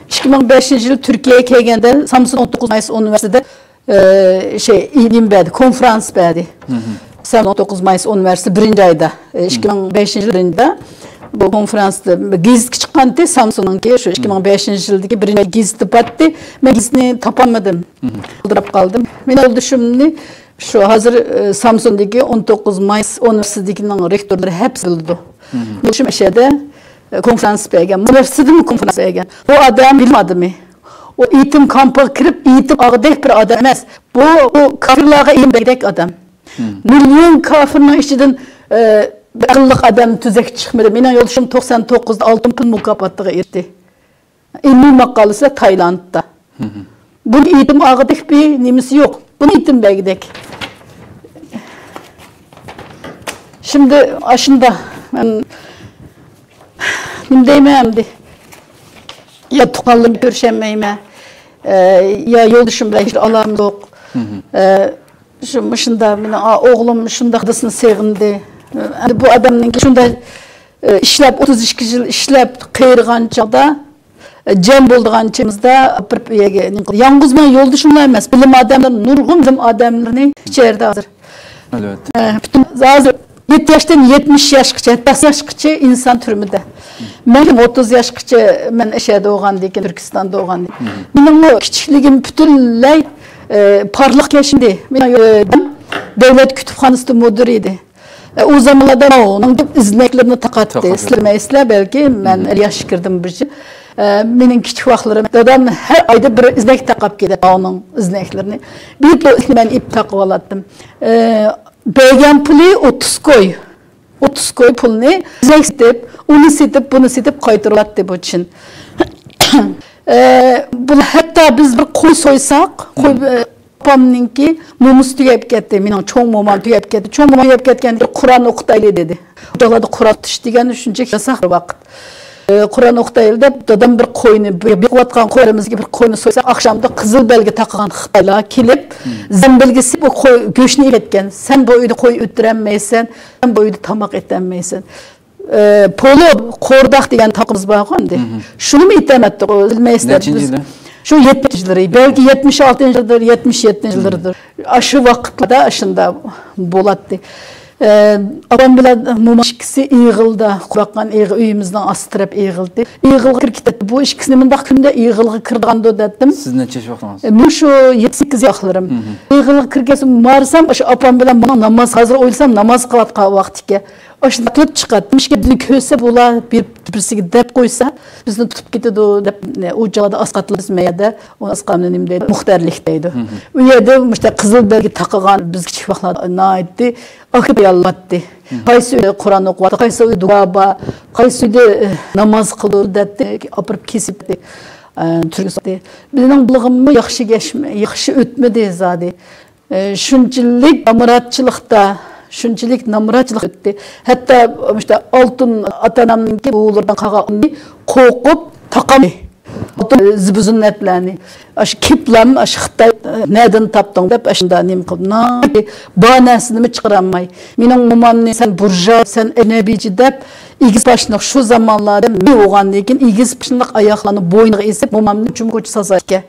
ئىككى مىڭ بەشىنچى يىلى تۈركىيەگە كەلگەندە، سامسۇن ئون توققۇز مايس ئۇنىۋېرسىتېتىدا، ئە، شەي، نېمە بەردى، كونفرانس بەردى. سامسۇن ئون توققۇز مايس ئۇنىۋېرسىتېتى بىرىنچى ئايدا، ئە، ئىككى مىڭ بەشىنچى يىلى بىرىنچى ئايدا بۇ كونفرانستا گېزىتكە چىققانتى، سامسۇننىڭكى شۇ ئىككى مىڭ بەشىنچى يىلدىكى بىرىنچى گېزىتى بارتتى. مەن گېزىتنى تاپالمىدىم. ئالدىراپ قالدىم. مېنىڭ يولدىشىمنى شۇ ھازىر، ئە، سامسۇندىكى ئون توققۇز مايس ئۇنىۋېرسىتېتىنىڭ رېكتورلىرى ھەپسى بىلىدۇ. يولدىشىم ئەشەدە، ئە، كونفرانس بەرگەن. ئۇنىۋېرسىتېتىدىمۇ كونفرانس بەرگەن. بۇ ئادەم بىلىم ئادىمى. ئۇ يېتىم كامپىغا كىرىپ، يېتىم ئالغۇدەك بىر ئادەم ئەمەس. بۇ، بۇ كافىرلارغا ئىلىم بەرگۈدەك ئادەم. مىليون كافىرنىڭ ئىچىدىن، ئە، بىر ئەقىللىق ئادەم تۈزەك چىقمىدى. مېنىڭ يولدىشىم توقسان توققۇزدا ئالتۇن پىل مۇكاپاتىغا ئېرىشتى. ئىلمىي ماقالىسى تايلاندتا. بۇنى يېتىم ئالغۇدەك بىر نېمىسى يوق. بۇنى يېتىم بەرگۈدەك. شىمدى ئاشۇندا مەن نېمە دەيمەن ئەمدى؟ يا تۇغقانلىرىمنى كۆرۈشەلمەيمەن، ئە، يا يولدىشىم بىلەن ھېچ ئالاقەم يوق. ئە، شۇ، مۇشۇنداق مېنىڭ ئا-، ئوغلۇم شۇنداق دادىسىنى سېغىندى. ئەمدى بۇ ئادەمنىڭكى شۇنداق، ئە، ئىشلەپ، ئوتتۇز ئىككى يىل ئىشلەپ قېرىغان چاغدا، ئە، جەم بولىدىغان چېغىمىزدا ئاپىرىپ ئۆيگە نېمە قىلدى. يالغۇز مېنىڭ يولدىشىم ئەمەس، بىلىم ئادەملىرى، نۇرغۇن بىلىم ئادەملىرىنى ئىچەردە ھازىر. ئەلۋەتتە. ئە، پۈتۈن ھازىر يەتتە ياشتىن يەتمىش ياشقىچە، يەتمىش ياشقىچە ئىنسان تۈرمىدە. مەن ئوتتۇز ياشقىچە مەن ئەشەدە بولغاندىكىن، تۈركىستاندا بولغاندىكىن. مېنىڭمۇ كىچىكلىكىم پۈتۈنلەي، ئە، پارلاق كەچمىدى. مېنىڭ، ئە، دادام دۆلەت كۈتۈپخانىسىدا مۇدىر ئىدى. ئە، ئۇ زامانلاردا ماۋنىڭ ئىزنەكلىرىنى تاقاتتى. تاقاتتى. سىلەر بىلمەيسىلەر بەلكى، مەن ئەللىك ياشقا كىردىم بۇ يىل. ئە، مېنىڭ كىچىك ۋاقىتلىرىم، دادام ھەر ئايدا بىر ئىزنەك تاقاپ كېلەتتى، ماۋنىڭ ئىزنەكلىرىنى. بىر پۇل مەن ئېلىپ تاقىۋالاتتىم. ئە، بەرگەن پۇلى ئوتتۇز كوي. ئوتتۇز كوي پۇلنى ئىزنەك سېتىپ، ئۇنى سېتىپ، بۇنى سېتىپ قايتۇرۇۋاتتى بۇ چىن. ئە، بۇ ھەتتا بىز بىر قوي سويساق، قوي، ئە، ئاپامنىڭكى مومىسى تۈگەپ كەتتى، مېنىڭ چوڭ مومام تۈگەپ كەتتى. چوڭ مومام تۈگەپ كەتكەندە قۇرئان ئوقۇتايلى دېدى. ئۇ چاغلاردا قۇرئان ئوقۇتۇش دېگەن شۇنچە ياساق بىر ۋاقىت. ئە، قۇرئان ئوقۇتايلى دەپ، دادام بىر قوينى، بېقىۋاتقان قويلىرىمىزغا بىر قوينى سويساق، ئاخشامدا قىزىل بەلگە تاقىغان خىتايلار كېلىپ، زەمبىلگە سېلىپ، ئۇ قوي گۆشنى ئېلىپ كەتكەن. سەن بۇ ئۆيدە قوي ئۆلتۈرەلمەيسەن، سەن بۇ ئۆيدە تاماق ئېتەلمەيسەن. ئە، پولۇ، قورداق دېگەن تامىقىمىز بارغۇ ئەمدى. شۇنىمۇ ئېتەلمەيتتۇق، بىلمەيسىلەر. نەچچىنچى يىلى؟ شۇ يەتمىشىنچى يىللىرى، بەلكى يەتمىش ئالتىنچى يىلدۇر، يەتمىش يەتتىنچى يىللىرىدۇر. ئاشۇ ۋاقىتلاردا ئاشۇنداق بولاتتى. ئە، ئاپام بىلەن مومام ئىككىسى ئېغىلدا، قۇرۇلغان ئېغىل، ئۆيىمىزنىڭ ئاستى تەرەپ ئېغىلدى. ئېغىلغا كىرىپ كېتەتتى. بۇ ئىككىسى نېمانداق كۈندە ئېغىلغا كىرىدىغاندۇ دەتتىم. سىز نەچچە ياش ۋاقتىڭىز؟ ئە، مۇشۇ يەتتە سەككىز ياشلىرىم. ئېغىلغا كىرگەن مارسام، ئاشۇ ئاپام بىلەن ماڭا ناماز، ھازىر ئويلىسام ناماز قىلىۋاتقان ۋاقتى ئىكەن. ئاشۇنداق قىلىپ چىقاتتى. مۇشۇ گەپنى كۆرسە، بۇلار بىر-، بىرسىگە دەپ قويسا، بىزنى تۇتۇپ كېتىدۇ دەپ، ئۇ جاغدا ئاسقاتلىرىمىز مەيەردە، ئۇنى ئاسقاتنى نېمە دەيدۇ؟ مۇختەرلىك دەيدۇ. ئۇ يەردە مۇشۇنداق قىزىل بەلگە تاقىغان، بىز كىچىك ۋاقىتلاردا ناھايىتى ئاكا بايانلاتتى. قايسى ئۆيدە قۇرئان ئوقۇۋاتىدۇ، قايسى ئۆيدە دۇئا بار، قايسى ئۆيدە، ئە، ناماز قىلىدۇ دەتتى، ئاپىرىپ كېسىپتى. ئە، تۈرگە سالدى. بىزنىڭ بولغىنىمۇ ياخشى گەش-، ياخشى ئۆتمىدى زادى. ئە، شۇنچىلىك نامراتچىلىقتا، شۇنچىلىك نامراتچىلىق ئۆتتى. ھەتتا مۇشۇنداق ئالتۇن ئاتا-ئانامنىڭكى بوۋىلىرىدىن قالغان ئالتۇننى قوقۇپ تاقامدى. ئالتۇن زىبۇزىننەتلەرنى. ئاشۇ كىپلام، ئاشۇ خىتاي، ئە، نەدىن تاپتىڭ دەپ، ئاشۇنداق نېمە قىلىپ، ناھايىتى بار نەرسىنىمۇ چىقىرالماي. مېنىڭ مومامنى سەن بۇرژۇئا، سەن ئەجنەبىيچى دەپ، ئېگىز پاشنىلىق شۇ زامانلاردا مەن بوغاندىن كېيىن ئېگىز پاشنىلىق ئاياغلارنى بوينىغا ئېسىپ، مومامنى چۈمكۈچە سازايدىكەن.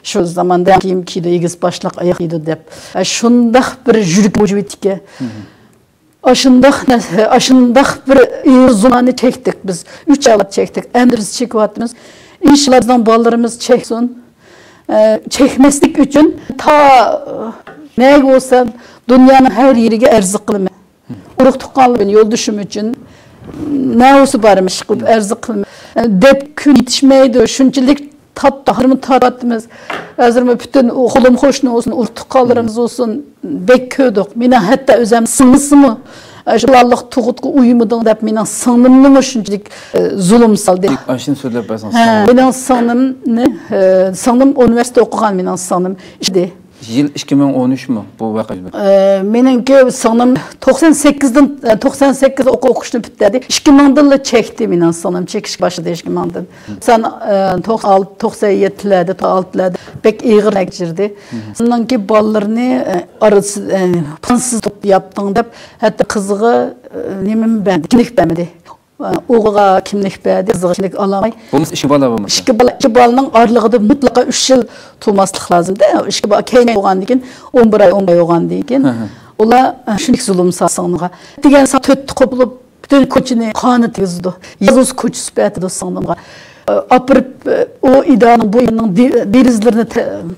شۇ زاماندا كىيىم كىيىدۇ، ئېگىز پاشنىلىق ئاياغ كىيىدۇ دەپ. ئە، شۇنداق بىر يۈرىكىم بوشىۋېتىكەن. ئاشۇنداق نە-، ئاشۇنداق بىر ئېغىر زۇلۇملارنى چەكتۇق بىز. ئۈچ ئەۋلاد چەكتۇق. ئەمدى بىز چېكىۋاتىمىز. ئىنشاللا بىزنىڭ بالىلىرىمىز چەكسۇن. ئە، چەكمەسلىك ئۈچۈن تا، ئە، نەگە بولسا دۇنيانىڭ ھەر يېرىگە ئەرز قىلىمەن. ئۇرۇق تۇغقانلىرىم، يولدىشىم ئۈچۈن نە بولسا بارىمىز، ئىشقىلىپ ئەرز قىلىمەن. ئە، دەپ كۈن يېتىشمەيدۇ. شۇنچىلىك تاپتا، ھازىرمۇ تارتىۋاتىمىز. ھازىرمۇ پۈتۈن قولۇم قوشنا بولسۇن، ئۇرۇق تۇغقانلىرىمىز بولسۇن، بەك كۆردۇق. مېنىڭ ھەتتا ئۆزۈم سىڭلىسىمۇ، ئە، شۇ بالىلىق تۇغۇتقا ئۇيىمىدىڭ دەپ مېنىڭ سىڭلىمنىمۇ شۇنچىلىك، ئە، زۇلۇم سالدى. ئاشۇنى سۆزلەپ بەرسىڭىز. ھە، سىڭلىم. مېنىڭ سىڭلىمنى، ئە، سىڭلىم ئۇنىۋېرسىتېتتا ئوقۇغان مېنىڭ سىڭلىم ئىشلىدى. يىل ئىككى مىڭ ئون ئۈچمۇ بۇ ۋەقە يۈز بەرگەن؟ ئە، مېنىڭكى سىڭلىم توقسان سەككىزدىن، ئە، توقسان سەككىز ئوقۇ ئوقۇشنى پۈتتۈردى. ئىككى مىڭدىنلا چەكتى مېنىڭ سىڭلىم، چېكىشكە باشلىدى ئىككى مىڭدىن. سەن، ئە، توقسان ئالتە، توقسان يەتتىلەردە، توقسان ئالتىلاردا بەك ئېغىر نەتىجىدە. ئۇنىڭكى بالىلىرىنى، ئە، ئارىسى، ئە، پىلانسىز ياپتىڭ دەپ، ھەتتا قىزىغا، ئە، نېمىمۇ بەردى، كىملىك بەرمىدى. ئوغلىغا كىملىك بەردى، قىزىغا كىملىك ئالالماي. بولمىسا ئىككى بالا بولمىسا. ئىككى بالا، ئىككى بالىنىڭ ئارىلىقىدا مۇتلەقا ئۈچ يىل تۇرماسلىق لازىمدە. ئىككى بالا كەينى بولغاندىن كېيىن، ئون بىر ئاي، ئون بىر ئاي بولغاندىن كېيىن، ھە، ھە، ئۇلار، ئە، شۇنچىلىك زۇلۇم سالسىڭىزغا دېگەن سا تۆتتە قوپۇلۇپ، پۈتۈن كوچىنى قانى تېگىزىدۇ. يازغۇسى كوچىسى پەتىدۇ سىڭلىمغا. ئاپىرىپ، ئۇ ئىدارىنىڭ، بۇ ئىدارىنىڭ دېرىزىلىرىنى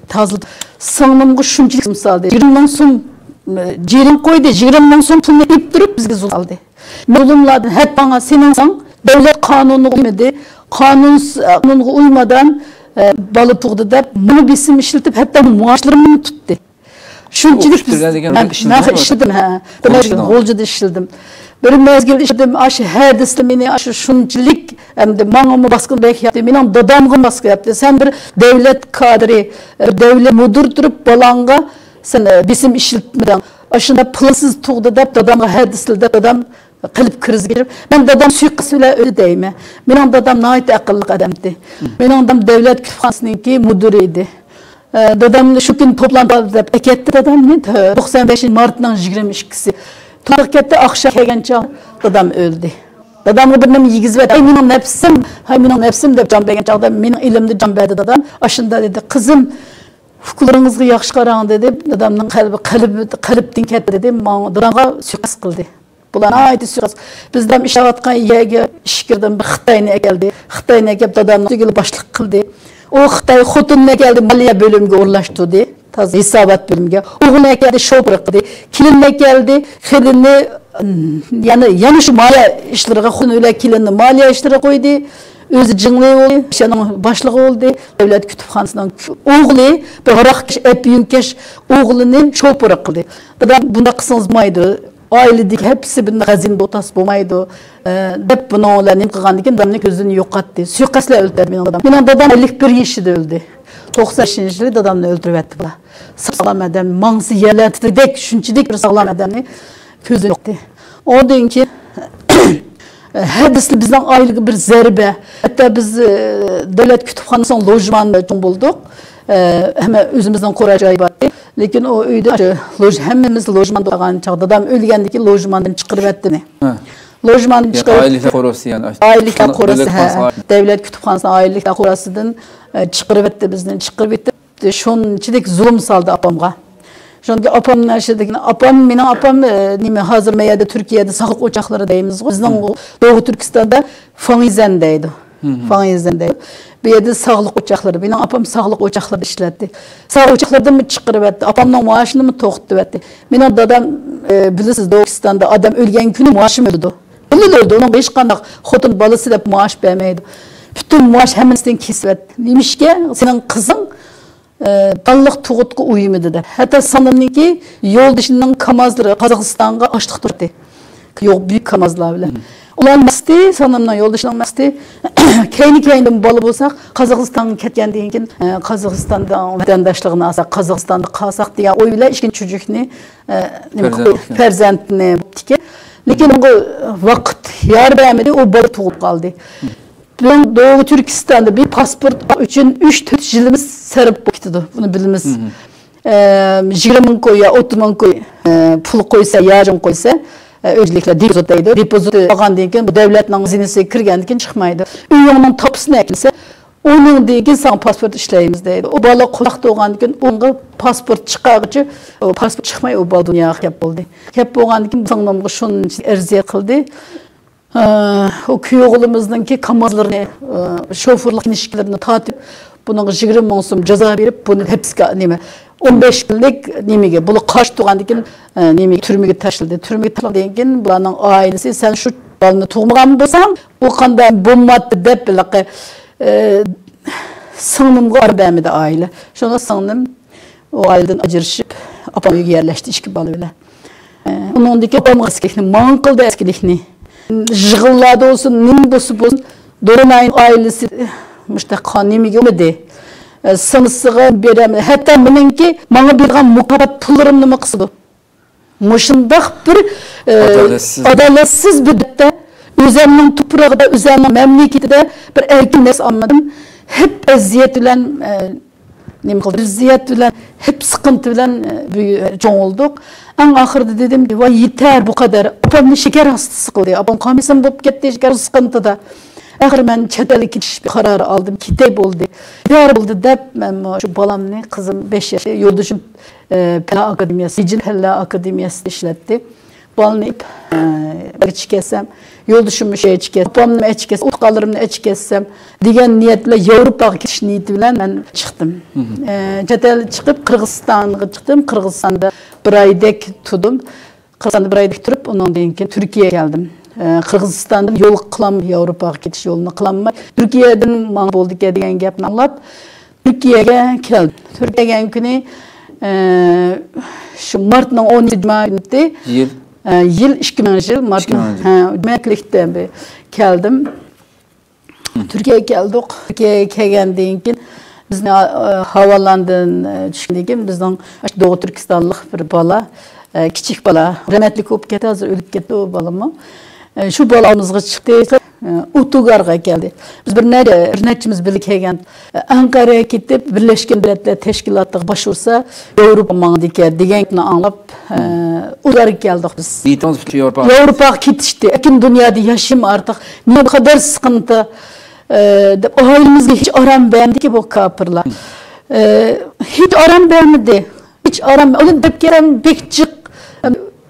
تازىلىدى. سىڭلىمغا شۇنچىلىك زۇلۇم سالدى. يىگىرمە مىڭ سوم، جېرىم قويدى. يىگىرمە مىڭ سوم پۇلنى ئېلىپ تۇرۇپ بىزگە زۇلۇم سالدى. زۇلۇملاردىن ھەتتا ماڭا سېنىڭ ساڭ دۆلەت قانۇنىغا ئۇيمىدى. قانۇن، قانۇنغا ئۇيمىدان، ئە، بالا تۇغدى دەپ، ماڭا بېسىم ئىشلىتىپ، ھەتتا ماڭا مائاشلىرىمنى تۇتتى. شۇنچىلىك ئۇرۇشتۇرغان دېگەن مەن، ئىشلىدىڭىزمۇ؟ مەن ئىشلىدىم، ھە. بىر مەزگىل غۇلجىدا ئىشلىدىم. بىر مەزگىل ئىشلىدىم. ئاشۇ ھەدىسى مېنى ئاشۇ شۇنچىلىك ئەمدى ماڭىمۇ باسقىنى بەك ياپتى. مېنىڭ دادامغا باسقا ياپتى. سەن بىر دۆلەت كادىرى، دۆلەت مۇدىرى تۇرۇپ بالاڭغا سەن، ئە، بېسىم ئىشلىتمىدىڭ. ئاشۇنداق پىلانسىز تۇغدى دەپ دادامغا ھەدىسلىدى دەپ دادام قەلب كرىزىگە كىرىپ، مەن دادام سۇيىقەست بىلەن ئۆلدى دەيمەن. مېنىڭ دادام ناھايىتى ئەقىللىق ئادەمتى. مېنىڭ دادام دۆلەت كۇتۇپخانىسىنىڭكى مۇدىرى ئىدى. ئە، دادامنى شۇ كۈنى توپلانتى بار دەپ ئەكەتتى دادامنى. توقسان بەشىنچى مارتنىڭ يىگىرمە ئىككىسى. توپلانتىغا كەتتى، ئاخشام كەلگەن چاغ دادام ئۆلدى. دادامغا بىر نېمە يېگۈزۈۋەت، ھەي مېنىڭ نەپسىم، ھەي مېنىڭ نەپسىم دەپ جان بەرگەن چاغدا مېنىڭ ئېلىمدا جان بەردى دادام. ئاشۇنداق دېدى، قىزىم، ئۇكىلىرىڭىزغا ياخشى قاراڭ دېدى. دادامنىڭ قەلبى، قەلبى، قەلبىدىن كەتتى دېدى. ماڭا، دادامغا سۇيىقەست قىلدى. بۇلار ناھايىتى سۇيىقەست. بىز دادام ئىشلەۋاتقان يەرگە ئىچكىرىدىن بىر خىتاينى ئەكەلدى. خىتاينى ئەكەپ دادامنىڭ ئۈستىگە باشلىق قىلدى. ئۇ خىتاي خوتۇننى ئەكەلدى، مالىيە بۆلۈمىگە ئورۇنلاشتۇردى. تازا ھېسابات بۆلۈمىگە. ئوغلىنى ئەكەلدى، شوپۇر قىلدى. كېلىننى ئەكەلدى، كېلىننى، ئم، يەنە، يەنە شۇ مالىيە ئىشلىرىغا خوتۇن بىلەن كېلىننى مالىيە ئىشلىرىغا قويدى. ئۆزى جىڭلى بولدى، شۇنىڭ باشلىقى بولدى. دۆلەت كۇتۇپخانىسىنىڭ ئوغلى، بىر ھاراقكەش، ئەپيۈنكەش ئوغلىنى شوپۇر قىلدى. دادام، بۇنداق قىلسىڭىز بولمايدۇ. ئائىلىدىكى ھەپپىسى بۇنداق غەزىنە بولتاس بولمايدۇ، ئە، دەپ بۇنىڭ بىلەن نېمە قىلغاندىن كېيىن دادامنى كۆزدىن يوقاتتى. سۇيىقەست بىلەن ئۆلتۈردى مېنىڭ دادام. مېنىڭ دادام ئەللىك بىر يېشىدا ئۆلدى. توقسان بەشىنچى يىلى دادامنى ئۆلتۈرۈۋەتتى بۇلار. ساغلام ئادەم، ماڭسا يەرلەر تىترىدەك، شۇنچىلىك بىر ساغلام ئادەمنى كۆزدىن يوقاتتى. ئۇنىڭدىن كېيىن ھەدىسى بىزنىڭ ئائىلىگە بىر زەربە. ھەتتا بىز، ئە، دۆلەت كۇتۇپخانىسىنىڭ لوژمانىدا چوڭ بولدۇق. ئە، ھەممە ئۆزىمىزنىڭ قورا جايى بار ئىدى. لېكىن ئۇ ئۆيدە شۇ لوژ-، ھەممىمىز لوژماندا ئولتۇرغان چاغدا دادام ئۆلگەندىن كېيىن لوژماندىن چىقىرىۋەتتى مېنى. ھە. لوژماندىن چىقىرىپ، ئائىلىلىكلەر قورۇسى، يەنى ئاشۇ دەۋلەت كۇتۇپخانىسى، ھە، دەۋلەت كۇتۇپخانىسىنىڭ ئائىلىلىكلەر قورۇسىدىن، ئە، چىقىرىۋەتتى بىزنى، چىقىرىۋېتىپ، شۇنچىلىك زۇلۇم سالدى ئاپامغا. شۇنىڭدىن كېيىن ئاپام نەشىدىكىن، ئاپام، مېنىڭ ئاپام، ئە، نېمە، ھازىر مەن يەردە تۈركىيەدە ساقلىق ئوچاقلىرى دەيمىزغۇ. بىزنىڭ دوغۇ تۈركىستاندا فاڭيىزەن دەيدۇ. فاڭيىزەن دەيدۇ. بۇ يەردە ساقلىق ئوچاقلىرى، مېنىڭ ئاپام ساقلىق ئوچاقلىرىدا ئىشلەتتى. ساقلىق ئوچاقلىرىدىنمۇ چىقىرىۋەتتى. ئاپامنىڭ مائاشىنىمۇ توختىتىۋەتتى. مېنىڭ دادام، ئە، بىلىسىز، دوغۇستاندا ئادەم ئۆلگەن كۈنى مائاشىم ئۆلىدۇ. ئۆلىدۇ، ئۇنىڭغا ھېچقانداق خوتۇن بالىسى دەپ مائاش بەرمەيدۇ. پۈتۈن مائاش ھەممىسىدىن كېسىۋەتتى. نېمىشقا؟ سېنىڭ قىزىڭ ئە، داڭلىق تۇغۇتقا ئۇيىمىدى دەپ. ھەتتا سىڭلىمنىڭكى يولدىشىنىڭ كامازلىرى قازاقىستانغا ئاشلىق تۇراتتى. يوق، بۈيۈك كامازلار بىلەن. ئۇلارنىڭ مەقسىتى، سىڭلىمنىڭ يولدىشىنىڭ مەقسىتى، كەينى-كەينىدىن بالا بولسا، قازاقىستانغا كەتكەندىن كېيىن، ئە، قازاقىستاندا ۋەتەنداشلىقىنى ئالساق، قازاقىستاندا قالساق دېگەن ئوي بىلەن ئىككىنچى چۈجۈكنى، ئە، نېمە قىلىپ، پەرزەنتنى بوپتىكەن. لېكىن ئۇنىڭغا ۋاقىت يار بەرمىدى، ئۇ بالا تۇغۇپ قالدى. بىزنىڭ دوغۇ تۈركىستاندا بىر پاسپورت ئۈچۈن ئۈچ تۆت يىلىمىز سەرپ بولۇپ كېتىدۇ. بۇنى بىلىمىز. ئە، يىگىرمە مىڭ كوي يا ئوتتۇز مىڭ كوي، ئە، پۇل قويسا، ياجىڭ قويسا، ئە، ئۆزلۈكلەر دېپوزىت دەيدۇ. دېپوزىت ئالغاندىن كېيىن بۇ دۆلەتنىڭ خەزىنىسىگە كىرگەندىن كېيىن چىقمايدۇ. ئۆيۈڭنىڭ تاپىسىنى ئەكەلسە، ئۇنىڭدىن كېيىن ساڭا پاسپورت ئىشلەيمىز دەيدۇ. ئۇ بالا قۇلاق تۇغاندىن كېيىن ئۇنىڭغا پاسپورت چىقارغۇچە، ئۇ پاسپورت چىقماي ئۇ بالا دۇنياغا كەپ بولدى. كەپ بولغاندىن كېيىن سىڭلىمغا شۇنچە ئەرزىيەت قىلدى. ئە، ئۇ كۈيئوغلىمىزنىڭكى كامازلىرىنى، ئە، شوفېرلىق كىنىشكىلىرىنى تارتىپ، بۇنىڭغا يىگىرمە مىڭ سوم جازا بېرىپ، بۇنى ھەپسكە، نېمە، ئون بەش كۈنلۈك نېمىگە، بۇلار قارشى تۇرغاندىن كېيىن، ئە، نېمىگە، تۈرمىگە تاشلىدى. تۈرمىگە تاشلىغاندىن كېيىن بۇلارنىڭ ئائىلىسى، سەن شۇ بالىنى تۇغمىغان بولساڭ، بۇ قانداق بولماتتى دەپ، ھېلىقى، ئە، سىڭلىمغا ئارام بەرمىدى ئائىلە. شۇڭا سىڭلىم ئۇ ئائىلىدىن ئاجرىشىپ، ئاپام ئۆيگە يەرلەشتى ئىككى بالا بىلەن. ئۇنىڭدىن كېيىن ئاپامغا ئەسكىلىكنى، ماڭا قىلدى ئەسكىلىكنى. يىغىنلاردا بولسۇن، نېمە بولسا بولسۇن، دورىناينىڭ ئائىلىسى مۇشتاق قان نېمىگە ئۇنىمىدى. سىڭلىسىغا بېرەلمىدى. ھەتتا مېنىڭكى ماڭا بېرىدىغان مۇكاپات پۇللىرىمنىمۇ قىسىدۇ. مۇشۇنداق بىر، ئە، ئادالەتسىز. ئادالەتسىز بىر دۆلەتتە، ئۆزۈمنىڭ توپرىقىدا، ئۆزۈمنىڭ مەملىكىتىدە بىر ئەركىن نەپەس ئالمىدىم. ھەپ ئەزىيەت بىلەن، ئە، نېمە قىلدى؟ ئەزىيەت بىلەن، ھەپ سىقىنتى بىلەن، ئە، بۈ-، چوڭ بولدۇق. ئەڭ ئاخىرىدا دېدىمكى، ۋاي، يېتەر بۇ قەدەر. ئاپامنى شېكەر ھاستىسى قىلدى. ئاپام قامىسىم بولۇپ كەتتى، شېكەر سىقىنتىدا. ئاخىرى مەن چەت ئەلگە كېتىش قارارى ئالدىم. كېتەي بولدى. كېتەر بولدى دەپ، مەنمۇ شۇ بالامنى، قىزىم بەش ياشتا، يولدىشىم، ئە، پەنلەر ئاكادېمىيەسى، بېيجىڭ پەنلەر ئاكادېمىيەسىدا ئىشلەتتى. بالىنى ئېلىپ، ئە، ئەچىكەتسەم، يولدىشىممۇ شۇ ئەچىكەتسە، ئاپامنىمۇ ئەچىكەتسەم، ئۇتۇقلىرىمنى ئەچىكەتسەم دېگەن نىيەت بىلەن ياۋروپاغا كېتىش نىيىتى بىلەن مەن چىقتىم. ئە، چەت ئەلگە چىقىپ، قىرغىزىستانغا چىقتىم. قىرغىزىستاندا بىر ئايدەك تۇردۇم. قىرغىزىستاندا بىر ئايدەك تۇرۇپ، ئۇنىڭدىن كېيىن تۈركىيەگە كەلدىم. ئە، قىرغىزىستاندىن يول قىلالماي، ياۋروپاغا كېتىش يولىنى قىلالماي، تۈركىيەدىن ماڭا بولىدىكەن دېگەن گەپنى ئاڭلاپ، تۈركىيەگە كەلدىم. تۈركىيەگە كەلگەن كۈنى، ئە، شۇ مارتنىڭ ئونىنچى جۈمە كۈنى. يىل؟ ئە، يىل ئىككى مىڭىنچى يىل، مارتنىڭ، ئىككى مىڭىنچى يىل. ھە، جۈمە كۈنلۈكتە بىر كەلدىم. تۈركىيەگە كەلدۇق. تۈركىيەگە كەلگەندىن كېيىن بىزنى، ئە، ھاۋالاندىن، ئە، چۈشكەندىن كېيىن بىزنىڭ دوغۇ تۈركىستانلىق بىر بالا، ئە، كىچىك بالا، رەھمەتلىك بولۇپ كەتتى، ھازىر ئۆلۈپ كەتتى ئۇ بالىمۇ. ئە، شۇ بالىمىزغا چىقتى. ئوتوگارغا كەلدى. بىز بىر نەچچە، بىر نەچچىمىز بىللە كەلگەن. ئەنقەرەگە كېتىپ، بىرلەشكەن دۆلەتلەر تەشكىلاتىغا باشۋۇرسا، ياۋروپا ماڭىدىكەن دېگەن گەپنى ئاڭلاپ، ئە، ئۇلارغا كەلدۇق بىز. نىيىتىڭىز ياۋروپا؟ ياۋروپاغا كېتىشتى. ئەركىن دۇنيادا ياشىيىم ئارتۇق. نېمە قەدەر سىقىنتى، ئە، دەپ، ئائىلىمىزگە ھېچ ئارام بەرمىدىكى بۇ كاپىرلار. ئە، ھېچ ئارام بەرمىدى. ھېچ ئارام، ئۇنى دەپ كەلسەم بەك جىق،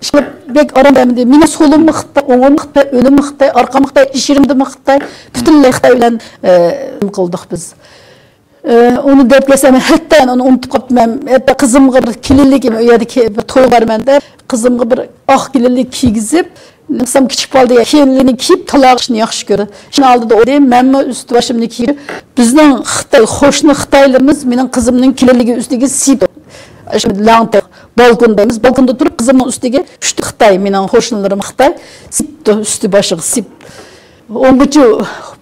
ئىشقىلىپ بەك ئارام بەرمىدى. مېنىڭ سولۇممۇ خىتاي، ئوڭۇممۇ خىتاي، ئۆلۈممۇ خىتاي، ئارقاممۇ خىتاي، ئىش يېرىمدىمۇ خىتاي، پۈتۈنلەي خىتاي بىلەن، ئە، نېمە قىلدۇق بىز. ئە، ئۇنى دەپ كەلسەم، ھەتتا مەن ئۇنى ئۇنتۇپ قاپتىمەن. ھەتتا قىزىمغا بىر كېلىنلىك، ئۇ يەردە كە-، بىر توي بارمەن دەپ، قىزىمغا بىر ئاق كېلىنلىك كىيگۈزۈپ، نېمىسام كىچىك بالا دېگەن كېلىنلىكنى كىيىپ، تالاغا چىقىشنى ياخشى كۆرىدۇ. شۇنىڭ ئالدىدا ئۇ دېدى، مەنمۇ ئۈستى باشىمنى كىيدىم. بىزنىڭ خىتاي، قوشنا خىتايلىرىمىز مېنىڭ قىزىمنىڭ كېلىنلىكى ئۈستىگە سىيىپ، شۇ لاڭتەك، بالكون دەيمىز، بالكوندا تۇرۇپ، قىزىمنىڭ ئۈستىگە چۈشتى خىتاي، مېنىڭ قوشنىلىرىم خىتاي، سىيىپتۇ ئۈستى باشىغا سىيىپ. ئۇنىڭغىچە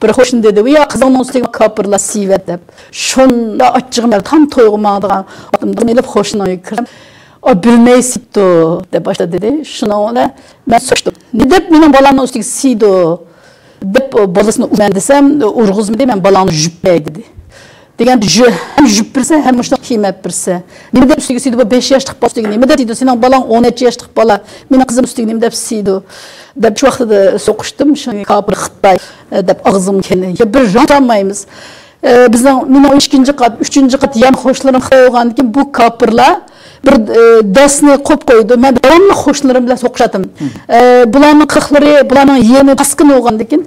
بىر قوشنا دېدى، يا قىزىڭنىڭ ئۈستىگە كاپىرلار سىيىۋەت دەپ. شۇنداق ئاچچىقىم كەلدى، تام تويغا ماڭىدىغان ۋاقتىمدا مېنى ئېلىپ قوشنىنىڭ ئۆيىگە كىرسەم، ئا، بىلمەي سىيىپتۇ دەپ باشتا دېدى. شۇنىڭ بىلەن مەن سوقۇشتۇم. نېمە دەپ مېنىڭ بالامنىڭ ئۈستىگە سىيىدۇ دەپ، بالىسىنى ئۇرىمەن دېسەم، ئۇرغۇزمىدى، مەن بالاڭنى يۇيۇپ بېرەي دېدى. دېگەندە، ھەم يۇيۇپ بەرسە، ھەم مۇشۇنداق كىيىم ئەپ بەرسە. نېمە دەپ ئۈستىگە سىيىدۇ؟ بۇ بەش ياشلىق بالا ئۈستىگە نېمە دەپ سىيىدۇ؟ سېنىڭ بالاڭ ئون نەچچە ياشلىق بالا. مېنىڭ قىزىم ئۈستىگە نېمە دەپ سىيىدۇ؟ دەپ شۇ ۋاقتىدا سوقۇشتۇم. شۇ كاپىر خىتاي، ئە، دەپ ئاغزىمغا كەلدى. يا بىر رەڭ تۇتالمايمىز. ئە، بىزنىڭ، مېنىڭ ئىككىنچى قات، ئۈچىنچى قات يان قوشنىلىرىم خىتاي بولغاندىن كېيىن بۇ كاپىرلار بىر، ئە، دەسنى قويۇپ قويىدۇ. مەن داۋاملىق قوشنىلىرىم بىلەن سوقۇشاتتىم. ئە، بۇلارنىڭ قىلىقلىرى، بۇلارنىڭ يېنى پاسكىنا بولغاندىن كېيىن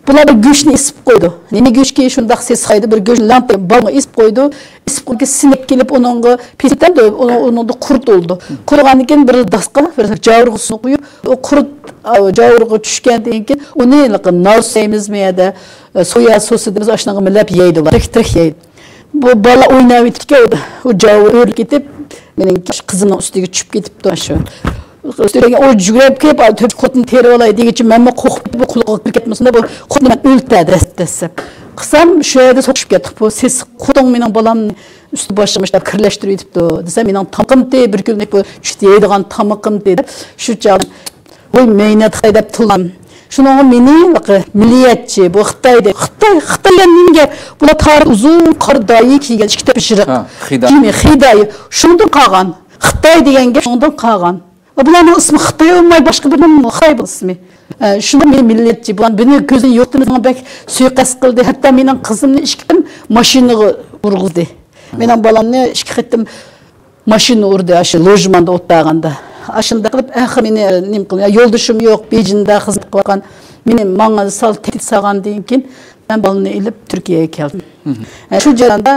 بۇلار بىر گۆشنى ئېسىپ قويىدۇ. نېمە گۆشكى شۇنداق سېسىقايدۇ، بىر گۆشنى لەڭ بالغا ئېسىپ قويىدۇ. ئېسىپ قويۇپ سىنىپ كېلىپ ئۇنىڭغا پېتىتەمدۇ، ئۇنىڭ، ئۇنىڭدا قۇرت بولىدۇ. قۇرۇغاندىن كېيىن بىر داسقا، بىر جاۋۇرغا سۇنى قۇيۇپ، ئۇ قۇرت، ئا، جاۋۇرغا چۈشكەندىن كېيىن ئۇنى نارسەيمىزمۇ يەردە، ئە، سويا سوسى دەيمىز، ئاشۇنىڭغا مىلاپ يەيدۇ، تىرىك، تىرىك يەيدۇ. بۇ بالا ئويناۋېتىپتىكەن، ئۇ جاۋۇر ئۆرۈلۈپ كېتىپ، مېنىڭ قىزىمنىڭ ئۈستىگە چۈشۈپ كېتىپتۇ شۇ. ئۈستىگە ئۇ يۈگۈرۈپ كېلىپ، «تۆپىچى قۇرتنى تېرىۋالاي» دېگۈچە، مەنمۇ قورقۇپ كېتىپ، بۇ قۇلىقىغا كىرىپ كەتمىسۇن دەپ، بۇ قۇرتنى مەن ئۆلتۈرەي دەسسەپ. قىلسام، شۇ يەردە سوقۇشۇپ كەتتۇق. بۇ سېسىق قۇرتۇڭ مېنىڭ بالامنى ئۈستى باشىمنى مۇشۇنداق كىرلەشتۈرۈۋېتىپتۇ، دېسەم، مېنىڭ تامىقىمتى، بىر كۈنلۈك بۇ چۈشتە يەيدىغان تامىقىمتى دەپ، شۇ چاغ، ۋوي مەينەت خەي دەپ تىللام. شۇنىڭغا مېنى مىللىيەتچى، بۇ خىتاي دەپ، خىتاي، خىتاي دېگەن نېمىگە؟ بۇلار تارىخ ئۇزۇن قارا دايى كىيگەن ئىككى تۆپە يىرىق. ھا، خىدا. كىيىمى خىدايى. شۇندىن قالغان. خىتاي دېگەنگە شۇندىن قالغان. بۇلارنىڭ ئىسمى خىتاي بولماي باشقا بىر نېمە، خىتاي بۇ ئىسمى. ئە، شۇنىڭ مېنى مىللىيەتچى، بۇلار بۇنى كۆزىنى يوقىتىمىز، ماڭا بەك سۇيىقەست قىلدى. ھەتتا مېنىڭ قىزىمنى ئىككى قېتىم ماشىنىغا ئۇرغۇزدى. مېنىڭ بالامنى ئىككى قېتىم ماشىنا ئۇردى، ئاشۇ لوژماندا ئولتۇرغاندا. ئاشۇنداق قىلىپ، ئاخىر مېنى، ئە، نېمە قىلدى، يولدىشىم يوق، بېيجىڭدا خىزمەت قىلىۋاتقان، مېنى ماڭا سال تەھدىت سالغاندىن كېيىن، مەن بالىنى ئېلىپ تۈركىيەگە كەلدىم. ھە، شۇ جەرياندا،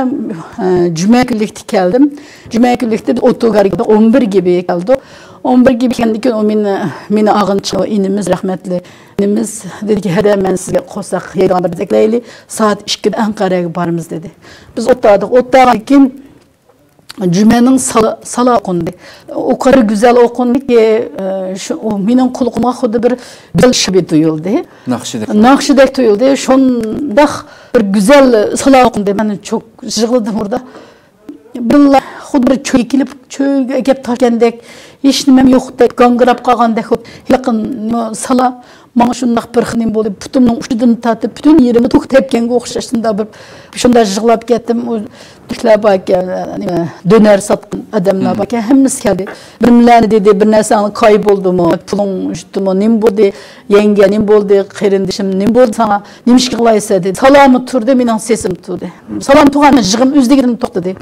ھە، جۈمە كۈنلۈكتە كەلدىم. جۈمە كۈنلۈكتە بىز ئوتوگارغا كەلدۇق، ئون بىر گىبىگە كەلدۇق. ئون بىر گىبىگە كەلگەندىن كېيىن ئۇ مېنى، مېنى ئالغىنى چىقىپ ئىنىمىز، رەھمەتلىك ئىنىمىز دېدىكى، ھەدە، مەن سىزگە قورساق يەيدىغان بىر ئەكلەيلى، سائەت ئىككىدە ئەنقەرەگە بارىمىز دېدى. بىز ئولتۇردۇق، ئولتۇرغاندىن كېيىن جۈمەنىڭ سالا، سالا ئوقۇندى. ئۇ قەدەر گۈزەل ئوقۇندىكى، ئە، شۇ، ئۇ مېنىڭ قۇلىقىمغا خۇددى بىر گۈزەل شەبى تۇيۇلدى. ناخشىدەك. ناخشىدەك تۇيۇلدى. شۇنداق بىر گۈزەل سالا ئوقۇندى. مەن چوك يىغلىدىم ئوردا. بىللە خۇددى بىر چۆلگە كېلىپ، چۆلگە ئەكەپ تاشلىغاندەك، ھېچ نېمەم يوقتەك، گاڭگىراپ قالغاندەك، ھېلىقى سالا ماڭا شۇنداق بىر خىل نېمە بولدى، پۇتۇمنىڭ ئۇچىدىن تارتىپ، پۈتۈن يېرىمنى توك تەپكەنگە ئوخشاش، شۇنداق بىر، شۇنداق يىغلاپ كەتتىم. ئۇ تۈركلەر باركەن، نېمە، دۆنەر ساتقان ئادەملەر باركەن، ھەممىسى كەلدى. بىرمىلەرنى دېدى، بىر نەرسەڭ كاي بولدىمۇ، پۇلۇڭ ئۈشتىمۇ، نېمە بولدى، يەڭگە، نېمە بولدى، قېرىندىشىم، نېمە بولدى ساڭا، نېمىشقا يىغلايسەن دېدى. سالامى تۇردى، مېنىڭ سېسىم تۇردى. سالام تۇرغان يىغىم ئۆزلۈكىدىن توختىدى.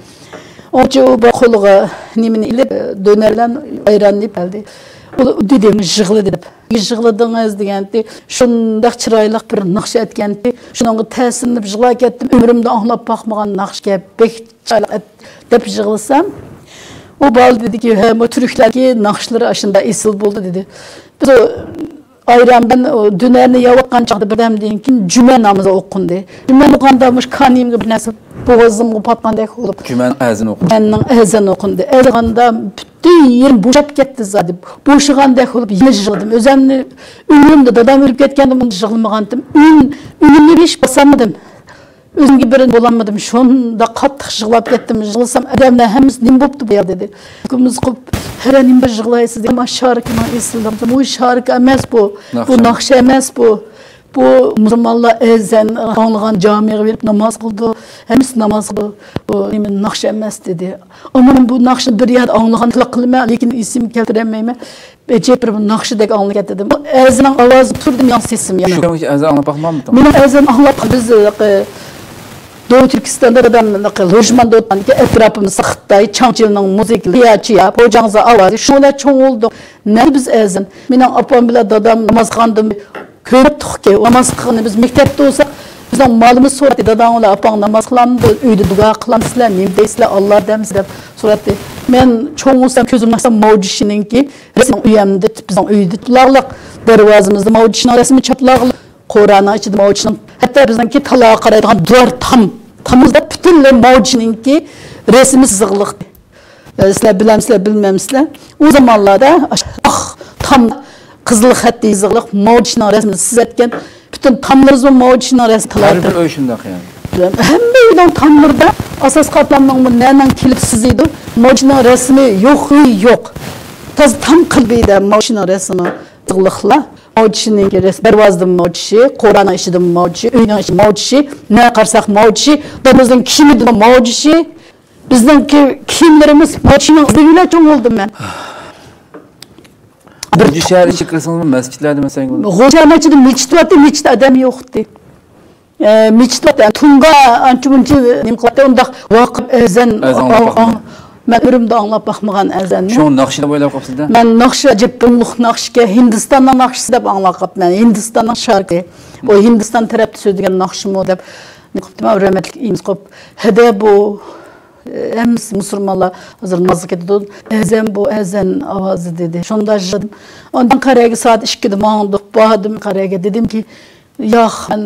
ئۇنچە ئۇ بىر قولىغا نېمىنى ئېلىپ، دۆنەر بىلەن ئايراننى ئېلىپ كەلدى. ئۇ دېدى، يىغلىدى دەپ. يىغلىدىڭىز دېگەنتى، شۇنداق چىرايلىق بىر ناخشا ئېيتكەنتى، شۇنىڭغا تەسىرلىنىپ يىغلاپ كەتتىم. ئۆمرۈمدە ئاڭلاپ باقمىغان ناخشىكەن، بەك چىرايلىق ئەت-، دەپ يىغلىسام، ئۇ بالا دېدىكى، ھە، بۇ تۈركلەرنىڭكى ناخشىلىرى ئاشۇنداق ئېسىل بولدى دېدى. بىز ئۇ ئايران بىلەن ئۇ دۆنەرنى يەۋاتقان چاغدا بىردەمدىن كېيىن جۈمە نامىزى ئوقۇندى. جۈمە ئوقۇغاندا مۇشۇ كانىيىمگە بىر نەرسە بوغازىمغا پاتقاندەك بولۇپ، جۈمەنىڭ ئەزىنى ئوقۇندى. جۈمەنىڭ ئەزىنى ئوقۇندى. ئەزان ئوقۇغاندا پۈتۈن يېرىم بوشاپ كەتتى زادى. بوشىغاندەك بولۇپ يەنە يىغلىدىم. ئۆزۈمنى ئۆمرۈمدە دادام ئۆلۈپ كەتكەندە بۇنداق يىغلىمىغانتىم. ئۈن، ئۈنۈمنى ھېچ باسالمىدىم. ئۆزۈمگە بىر بولالمىدىم. شۇنداق قاتتىق يىغلاپ كەتتىم. يىغلىسام ئادەملەر ھەممىسى نېمە بوپتۇ بۇ يەردە دېدى. كۆزۈمنى قىپ، ھەرە نېمە بىر يىغلايسىز دېدىم. مانا شارىكىنىڭ ئېسىلىدىن. بۇ شارىكا ئەمەس بۇ. بۇ ناخشا. ناخشا ئەمەس بۇ. بۇ مۇسۇلمانلار ئەزان ئاڭلىغان جامىغا بېرىپ ناماز قىلىدۇ. ھەممىسى ناماز قىلىدۇ. بۇ نېمە ناخشا ئەمەس دېدى. ئەمما مەن بۇ ناخشىنى بىر يەردە ئاڭلىغان، تىللاپ قىلىمەن، لېكىن ئېسىمگە كەلتۈرەلمەيمەن. ئەجەب بىر ناخشىدەك ئاڭلىنىپ كەتتى. بۇ ئەزاننىڭ ئاۋازى تۇردى، مېنىڭ سېسىم يەنە. شۇ كۈنگىچە ئەزان ئاڭلاپ باقمامدىڭ؟ مېنىڭ ئەزان ئاڭلاپ، بىز، ئە، دوۋا تۈركىستاندا دادام لوژماندا ئولتۇرغاندىكىن ئەتراپىمىزدا خىتاي، چاڭچىلنىڭ مۇزىكىسى، يا چىيا، پوجاڭزا ئاۋازى، شۇ بىلەن چوڭ بولدۇق. نەدە بىز ئەزان؟ مېنىڭ ئاپام بىلەن دادام ناماز قىلغاندىن كۆرۈپتۇقكى، ناماز قىلغىنى بىز مەكتەپتە بولساق، بىزنىڭ مالىمىز سورىدى، داداڭ بىلەن ئاپاڭ ناماز قىلامدۇ، ئۆيدە دۇئا قىلامسىلەر، نېمە دەيسىلەر، ئاللا دەمسىلەر دەپ سورىدى. مەن چوڭ بولسام كۆزۈمنى ئاچسام ماۋجىشىنىڭكى رەسىمى ئۆيەمدە، بىزنىڭ ئۆيدە چاپلاغلىق، دەرۋازىمىزدا ماۋجىشىنىڭ رەسىمى چاپلاغلىق، قورانىڭ ئىچىدە ماۋجىشىنىڭ، ھەتتا بىزنىڭكى تالاغا قارايدىغان دۇۋار تام، تامىمىزدا پۈتۈنلەي ماۋجىشىنىڭكى رەسىمى سىزىغلىق. ئە، سىلەر بىلەمسىلەر، بىلمەمسىلەر؟ ئۇ زامانلاردا ئاق تام قىزىل خەتتە يېزىقلىق ماۋجىشىنىڭ رەسىمىنى سىزەتكەن، پۈتۈن تاملىرىمىزمۇ ماۋجىشىنىڭ رەسىمى. ھەر بىر ئۆي شۇنداق يەنى. ھەممە ئۆينىڭ تاملىرىدا ئاساسىي قاتلامنىڭمۇ نەنىڭ كېلىپ سىزىدۇ، ماۋجىشىنىڭ رەسىمى يوق ئۆي يوق. تازا تام قەلبىدە ماۋجىشىنىڭ رەسىمى يېزىقلىقلار. ماۋچىشىنىڭكى رەس-، دەرۋازىدىمۇ ماۋچىشى، قورانىڭ ئىچىدىمۇ ماۋچىشى، ئۆينىڭ ئىچى ماۋچىشى، نە قارىساق ماۋچىشى، دادىمىزنىڭ كىيىمىدىمۇ ماۋچىشى. بىزنىڭكى كىيىملىرىمىز ماۋچىشىنىڭ ئىزىدا چوڭ بولدۇم مەن. غۇلجا شەھەر ئىچىگە كىرسىڭىزمۇ مەسچىتلەردە مەسىلەن، غۇلجا شەھەرنىڭ ئىچىدە مەسچىت بار ئىدى، مەسچىتتە ئادەم يوق ئىدى. ئە، مەسچىت ۋاقتى، تۇڭگا ئانچە مۇنچە نېمە قىلاتتى، ئۇنداق ۋاقىپ ئەزان ئەزان ئاڭ-، ئاڭ-، ئاڭ-، مەن ئۆمرۈمدە ئاڭلاپ باقمىغان ئەزاننى. شۇڭا ناخشا دەپ ئويلاپ قاپسىز-دە؟ مەن ناخشا، ئەجەب بۇرۇنلۇق ناخشىكەن، ھىندىستاننىڭ ناخشىسى دەپ ئاڭلاپ قاپتىمەن. ھىندىستاننىڭ شارىكى. ئۇ ھىندىستان تەرەپتە سۆزلىگەن ناخشىمۇ دەپ نېمە قىپتىمەن، رەھمەتلىك ئىمىز قوپ. ھەدە بۇ، ئە، ھەممىسى مۇسۇلمانلار ھازىر نامازغا كېتىدۇ. ئەزان بۇ، ئەزان ئاۋازى دېدى. شۇنداق يىغلىدىم. ئاندىن قەرەگە سائەت ئىككىدە ماڭدۇق. باردىم قەرەگە، دېدىمكى، ياق، مەن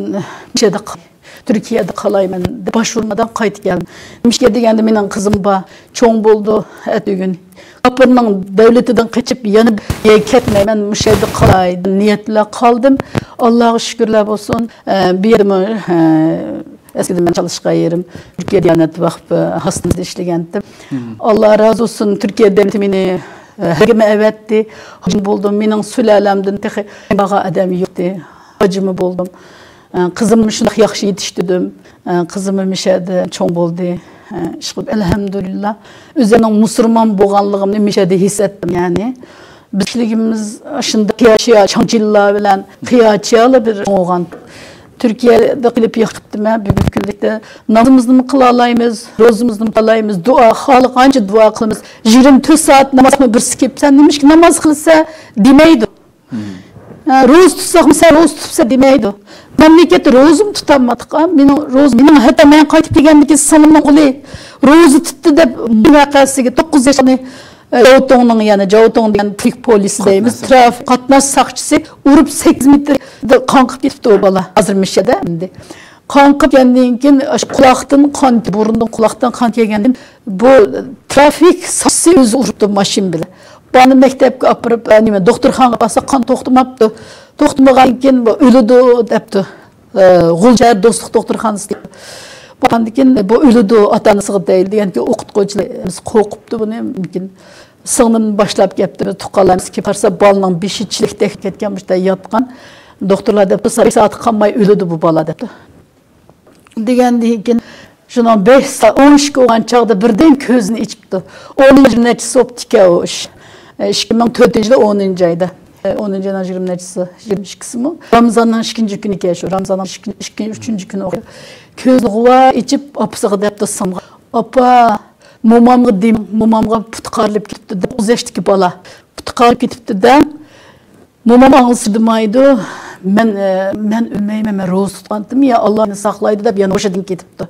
مۇشۇ يەردە قال-، تۈركىيەدە قالايمەن دەپ باش ئۇرمىدىن قايتىپ كەلدىم. نېمىشقا دېگەندە، مېنىڭ قىزىم بار، چوڭ بولدى، ئەتىگۈن كاپىرنىڭ دۆلىتىدىن قېچىپ يەنە بىر يەرگە كەتمەيمەن، مۇشۇ يەردە قالاي دېگەن نىيەت بىلەن قالدىم. ئاللاغا شۈكۈرلەر بولسۇن، ئە، بۇ يەردىمۇ، ئە، ئەسلىدە مەن چالىشقان يېرىم تۈركىيە دىيانەت ۋەقپى ھاستىنىسىدا ئىشلىگەنتىم. ئاللا رازى بولسۇن، تۈركىيە دۆلىتى مېنى، ئە، ھەجگىمۇ ئەۋەتتى. ھاجىم بولدۇم. مېنىڭ سۈلالەمدىن تېخى بارغان ئادەم يوقتى. ھاجىمى بولدۇم. ئە، قىزىمنى شۇنداق ياخشى يېتىشتۈردۈم. ئە، قىزىم مىشەدە چوڭ بولدى. ئە، ئىشقىلىپ، ئەلھەمدۇلىللا. ئۆزۈمنىڭ مۇسۇلمان بولغانلىقىمنى مىشەدە ھېس ئەتتىم، يەنى. بىز كىشىلىكىمىز شۇنداق قىياچىيا، چاڭچىللار بىلەن قىياچىيالا بىر چوڭ بولغان. تۈركىيەدە قېلىپ يىغىپتىمەن بۈگۈنكى كۈنلۈكتە. نامىزىمىزنىمۇ قىلالايمىز، روزىمىزنىمۇ تۇتالايمىز، دۇئا خالىغانچە دۇئا قىلىمىز. يىگىرمە تۆت سائەت نامازنى بىرسى كېلىپ، سەن نېمىشقا ناماز قىلىسەن دېمەيدۇ. ھە، روزا تۇتساقمۇ، سەن روزا تۇتۇپسەن دېمەيدۇ. مەملىكەت روزىمۇ تۇتالمىدۇق. مېنىڭ روزا، مېنىڭ ھەتتا مەن قايتىپ كەلگەندىن كېيىن سىڭلىمنىڭ ئوغلى روزا تۇتتى دەپ، بۇ ۋەقەسىگە توققۇز ياشلىق، ئە، جاۋتۇڭنىڭ، يەنى جاۋتۇڭ دېگەن ترافىك پولىسى دەيمىز، قاتناش ساقچىسى. ترافىك قاتناش ساقچىسى ئۇرۇپ سەككىز مېتىر قاڭقىپ كېتىپتۇ ئۇ بالا. ھازىر مىشەدە ئەمدى. قاڭقىپ كەلگەندىن كېيىن، ئاشۇ قۇلاقتىن قان، بۇرۇندىن، قۇلاقتىن قان كەلگەندىن بۇ ترافىك ساقچىسى ئۆزى ئۇرۇپتۇ ماشىنا بىلەن. بالىنى مەكتەپكە ئاپىرىپ، ئە، نېمە، دوختۇرخانىغا بارسا، قان توختىماپتۇ. توختىمىغاندىن كېيىن بۇ ئۆلىدۇ دەپتۇ. ئە، غۇلجا دوستلۇق دوختۇرخانىسىدا. بارغاندىن كېيىن بۇ ئۆلىدۇ، ئاتا-ئانىسىغا دەيدۇ دېگەندىكىن، ئوقۇتقۇچىلار قورقۇپتۇ بۇنى. مۇمكىن سىڭلىم باشلاپ كەپتۇ، بىز تۇغقانلارمىز كېلىپ قارىسا، بالىنىڭ بېشى چېلەكتەك كەتكەن، مۇشۇنداق ياتقان. دوختۇرلار دەپتۇ، بەش سائەت قالماي ئۆلىدۇ بۇ بالا دەپتۇ. دېگەندىن كېيىن شۇنىڭ بەش سائەت، ئون ئىككى بولغان چاغدا بىردىن كۆزىنى ئېچىپتۇ. ئونىنچى نەچچىسى بوپتىكەن ئۇ ئىش. ئىككى مىڭ تۆتىنچى يىلى ئونىنچى ئايدا. ئونىنچى ئاينىڭ يىگىرمە نەچچىسى، يىگىرمە ئىككىسىمۇ؟ رامزاننىڭ ئىككىنچى كۈنى ئىكەن شۇ. رامزاننىڭ ئىككى، ئىككى، ئۈچىنچى كۈنى ئوخۇيدۇ. كۆزىنى غۇۋا ئېچىپ، ئاپىسىغا دەپتۇ، سىڭلىغا، ئاپا، مومامغا دېمە، مومامغا پۇتى قارىلىپ كېتىپتۇ، توققۇز ياشتىكى بالا. پۇتى قارىلىپ كېتىپتۇ دە. مومام ئاڭلىسا دېمەيدۇ، مەن، ئە، مەن ئۆلمەيمەن، مەن روزا تۇتقانتىم، يا ئاللا مېنى ساقلايدۇ دەپ يەنە ھوشىدىن كېتىپتۇ.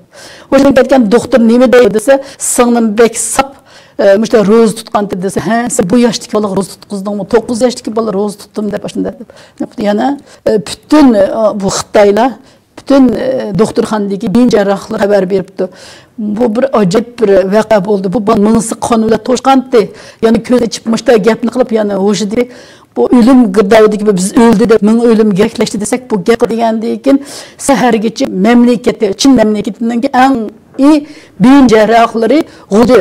ھوشىدىن كەتكەن دوختۇر نېمە دەيدۇ دېسە، سىڭلىم بەك ساپ، ئە، مۇشۇنداق روزا تۇتقانتى دېسە، ھە، سەن بۇ ياشتىكى بالىغا روزا تۇتقۇزدۇڭمۇ؟ توققۇز ياشتىكى بالا روزا تۇتتۇم دەپ ئاشۇنداق دەپ. يەنە، ئە، پۈتۈن، ئە، بۇ خىتايلار پۈتۈن، ئە، دوختۇرخانىدىكى بېيىن جەرراھلىرى خەۋەر بېرىپتۇ. بۇ بىر ئاجايىپ بىر ۋەقە بولدى. بۇ بالا مېڭىسى قان بىلەن توشقانتى. يەنە كۆزىنى ئېچىپ مۇشۇنداق گەپنى قىلىپ، يەنە ھوشىدى. بۇ ئۆلۈم گىردابىدىكى بىز ئۆلدى دەپ، مىڭ ئۆلۈم گەكلەشتى دېسەك، بۇ گەپ دېگەندىن كېيىن سەھەرگىچە مەملىكەتتە، چىن مەملىكىتىنىڭكى ئەڭ ئى بېيىن جەرراھلىرى غۇلجا،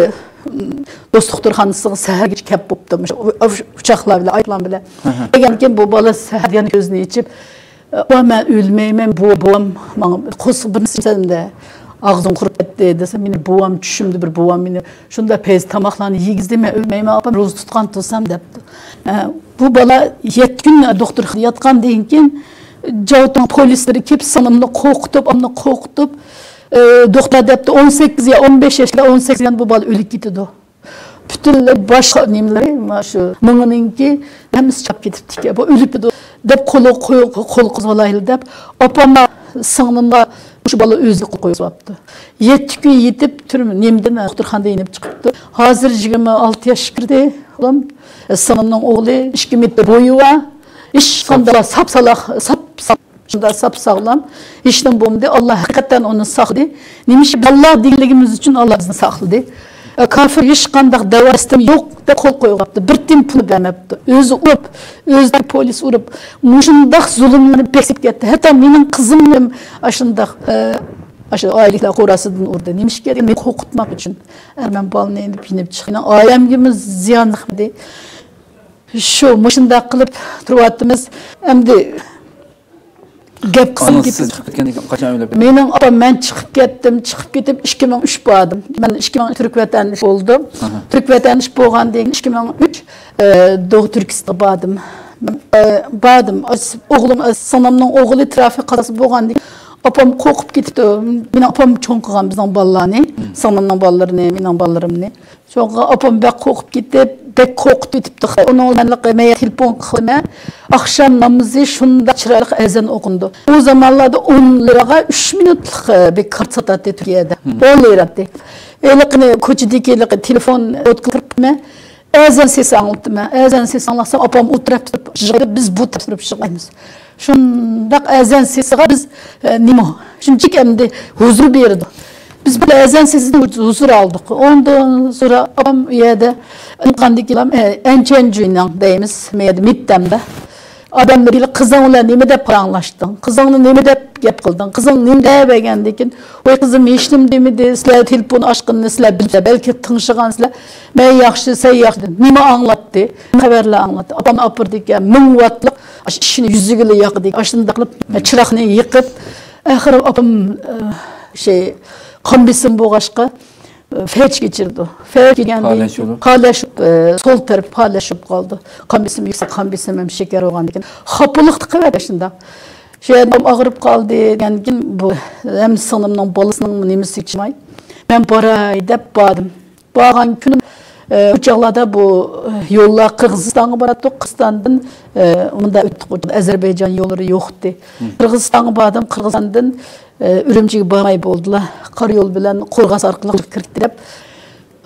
م، دوستلۇق دوختۇرخانىسىغا سەھەرگىچە كەپ بوپتۇ. مۇشۇ ئۇ-، ئۇ-، ئۇچاقلار بىلەن، ئايروپىلان بىلەن. ئەھە. دېگەندىن كېيىن بۇ بالا سەھەر يەنە كۆزىنى ئېچىپ، ئاپا، مەن ئۆلمەيمەن، بۇ بوۋام ماڭا قورسىقى بىر نەرسە يېسەمدە، ئاغزىم قۇرۇپ كەتتى دېسە، مېنى بوۋام، چۈشۈمدە بىر بوۋام مېنى شۇنداق پەيزى تاماقلارنى يېگۈزدى، مەن ئۆلمەيمەن، ئاپام روزا تۇتقان تۇرسام دەپتۇ. ئە، بۇ بالا يەتتە كۈن دوختۇرخانىدا ياتقاندىن كېيىن، جاۋتىڭ پولىسلىرى كېلىپ، سىڭلىمنى قورقۇتۇپ، ئامنى قورقۇتۇپ، ئە، دوختۇر دەپتۇ، ئون سەككىز يا ئون بەش ياشلار، ئون سەككىز ياشلار بۇ بالا ئۆلۈپ كېتىدۇ. پۈتۈنلەي باش نېمىلىرى، مانا شۇ مېڭىنىڭكى ھەممىسى چاپ كېتىپتىكەن. بۇ ئۆلۈپتۇ دەپ قول، قول، قول قوزغىلايلى دەپ، ئاپامغا، سىڭلىمغا مۇشۇ بالا ئۆزى قول قويۇۋاپتۇ. يەتتە كۈن يېتىپ، تۈرمە، نېمىدىن، دوختۇرخانىدىن يېنىپ چىقىپتۇ. ھازىر يىگىرمە ئالتە ياشقا كىردى، ئۇلام. سىڭلىمنىڭ ئوغلى ئىككى مېتىر بويى بار. ھېچقانداق ساپ-سالاق، ساپ-، ساپ-، شۇنداق ساپ-ساغلام، ھېچنېمە بولمىدى. ئاللا ھەقىقەتەن ئۇنى ساقلىدى. نېمىشقا؟ ئاللا دېگەنلىكىمىز ئۈچۈن ئاللا بىزنى ساقلىدى. ئە، كاپىر ھېچقانداق دەۋا سىستېما يوق دەپ قول قويغاپتۇ. بىر تىيىن پۇلنى بەرمەپتۇ. ئۆزى ئۇرۇپ، ئۆزىنىڭ پولىس ئۇرۇپ، مۇشۇنداق زۇلۇملارنى بەكسىپ كەتتى. ھەتتا مېنىڭ قىزىمنىمۇ ئاشۇنداق، ئە، ئاشۇ ئايلىكلار قوراسىدىن ئۇردى. نېمىشقا دېگەن، مېنى قورقۇتماق ئۈچۈن. ئە، مەن بالىنى ئېلىپ يېنىپ چىقتىم. ئائىلەمگىمۇ زىيان يەتمىدى. شۇ مۇشۇنداق قىلىپ تۇرۇۋاتىمىز. ئەمدى گەپ قىسىم ئانا، كېتىپ سىز چىقىپ كەتكەندىن كېيىن قاچان ئۆيلەپ كەتتىڭىز؟ مېنىڭ ئاپام، مەن چىقىپ كەتتىم، چىقىپ كېتىپ ئىككى مىڭ ئۈچ باردىم. مەن ئىككى مىڭ تۈرك ۋەتەندىشى بولدۇم. تۈرك ۋەتەندىشى بولغاندىن كېيىن ئىككى مىڭ ئۈچ، ئە، دوغۇ تۈركىستانغا باردىم. ئە، باردىم. ئوغلۇم، سىڭلىمنىڭ ئوغلى ترافىك قازاسى بولغاندىن كېيىن ئاپام قورقۇپ كېتىپتۇ. مېنىڭ ئاپام چوڭ قىلغان بىزنىڭ بالىلارنى، سىڭلىمنىڭ بالىلىرىنى، مېنىڭ بالىلىرىمنى. شۇڭا ئاپام بەك قورقۇپ كېتىپ، بەك قورقۇتۇۋېتىپتۇ. ئۇنىڭ بىلەن مەن تېلېفون قىلىمەن. ئاخشام نامىزى شۇنداق چىرايلىق ئەزان ئوقۇنىدۇ. ئۇ زامانلاردا ئون لىرىغا ئۈچ مىنۇتلۇق بىر كارت ساتاتتى تۈركىيەدە. ئون لىراتتى. ھېلىقىنى كوچىدىكى ھېلىقى تېلېفون ئوتقا كىرىپ قالماي، ئەزان سېسى ئاڭلىتىمەن. ئەزان سېسى ئاڭلاتسام، ئاپام ئۇ تەرەپتە تۇرۇپ يىغلايدۇ، بىز بۇ تەرەپتە تۇرۇپ يىغلايمىز. شۇنداق ئەزان سېسىغا بىز، ئە، نېمە، شۇنچىلىك ئەمدى ھۇزۇر بېرىدۇ. بىز بۇ ئەزان سېسىدىن ھۇزۇر ئالدۇق. ئۇندىن سورا ئاپام ئۇ يەردە ئېيتقاندىكىن، ئە، ئەنچەن جۈينىڭ دەيمىز، مەيەردە مېتتەمدە. ئادەملەر كېلىپ، قىزىڭ بىلەن نېمە دەپ پاراڭلاشتىڭ؟ قىزىڭنى نېمە دەپ گەپ قىلدىڭ؟ قىزىڭ نېمە دەپ بەرگەندىكىن، ۋاي قىزىم، ھېچنېمە دېمىدى، سىلەر تېلېفون ئاچقىنىنى سىلەر بىلىپسىلەر، بەلكى تىڭشىغانسىلەر. مەن ياخشى، سەن ياخشى دېدىم. نېمە ئاڭلاتتى؟ خەۋەرلەر ئاڭلاتتى. ئاپامنى ئاپىرىدىكەن، مىڭ ۋاتلىق ئىشىكنى يۈزىگىلا ياقىدىكەن. ئاشۇنداق قىلىپ چىراغنى يېقىپ، ئاخىرى ئاپام، ئە، شەي، قان بېسىمى بولغاچقا، فەلج كەچۈرىدۇ. فەلج كەچۈرگەندىن كېيىن پالەچ بولۇپ، سول تەرەپ پالەچ بولۇپ قالىدۇ. قان بېسىمى يۈكسەك، قان بېسىمى ھەم شېكەر بولغاندىكىن خاپىلىقتا قىلىۋەتتى شۇنداق. شۇ يەردە ئاغرىپ قالدى دېگەندىكىن بۇ ھەم سىڭلىمنىڭ بالىسىنىڭ نېمىسىگە چىدىماي، مەن باراي دەپ باردىم. بارغان كۈنۈم، ئە، ئۇ چاغلاردا بۇ، ئە، يوللار قىرغىزىستانغا باراتتۇق. قىرغىزىستاندىن، ئە، مۇندا ئۆتتۇق، ئەزەربەيجان يوللىرى يوق ئىدى. قىرغىزىستانغا باردىم، قىرغىزىستاندىن، ئە، ئۈرۈمچىگە بارماي بولدىلا. قارا يول بىلەن قورغاس ئارقىلىق كىرىپ كېلىپ،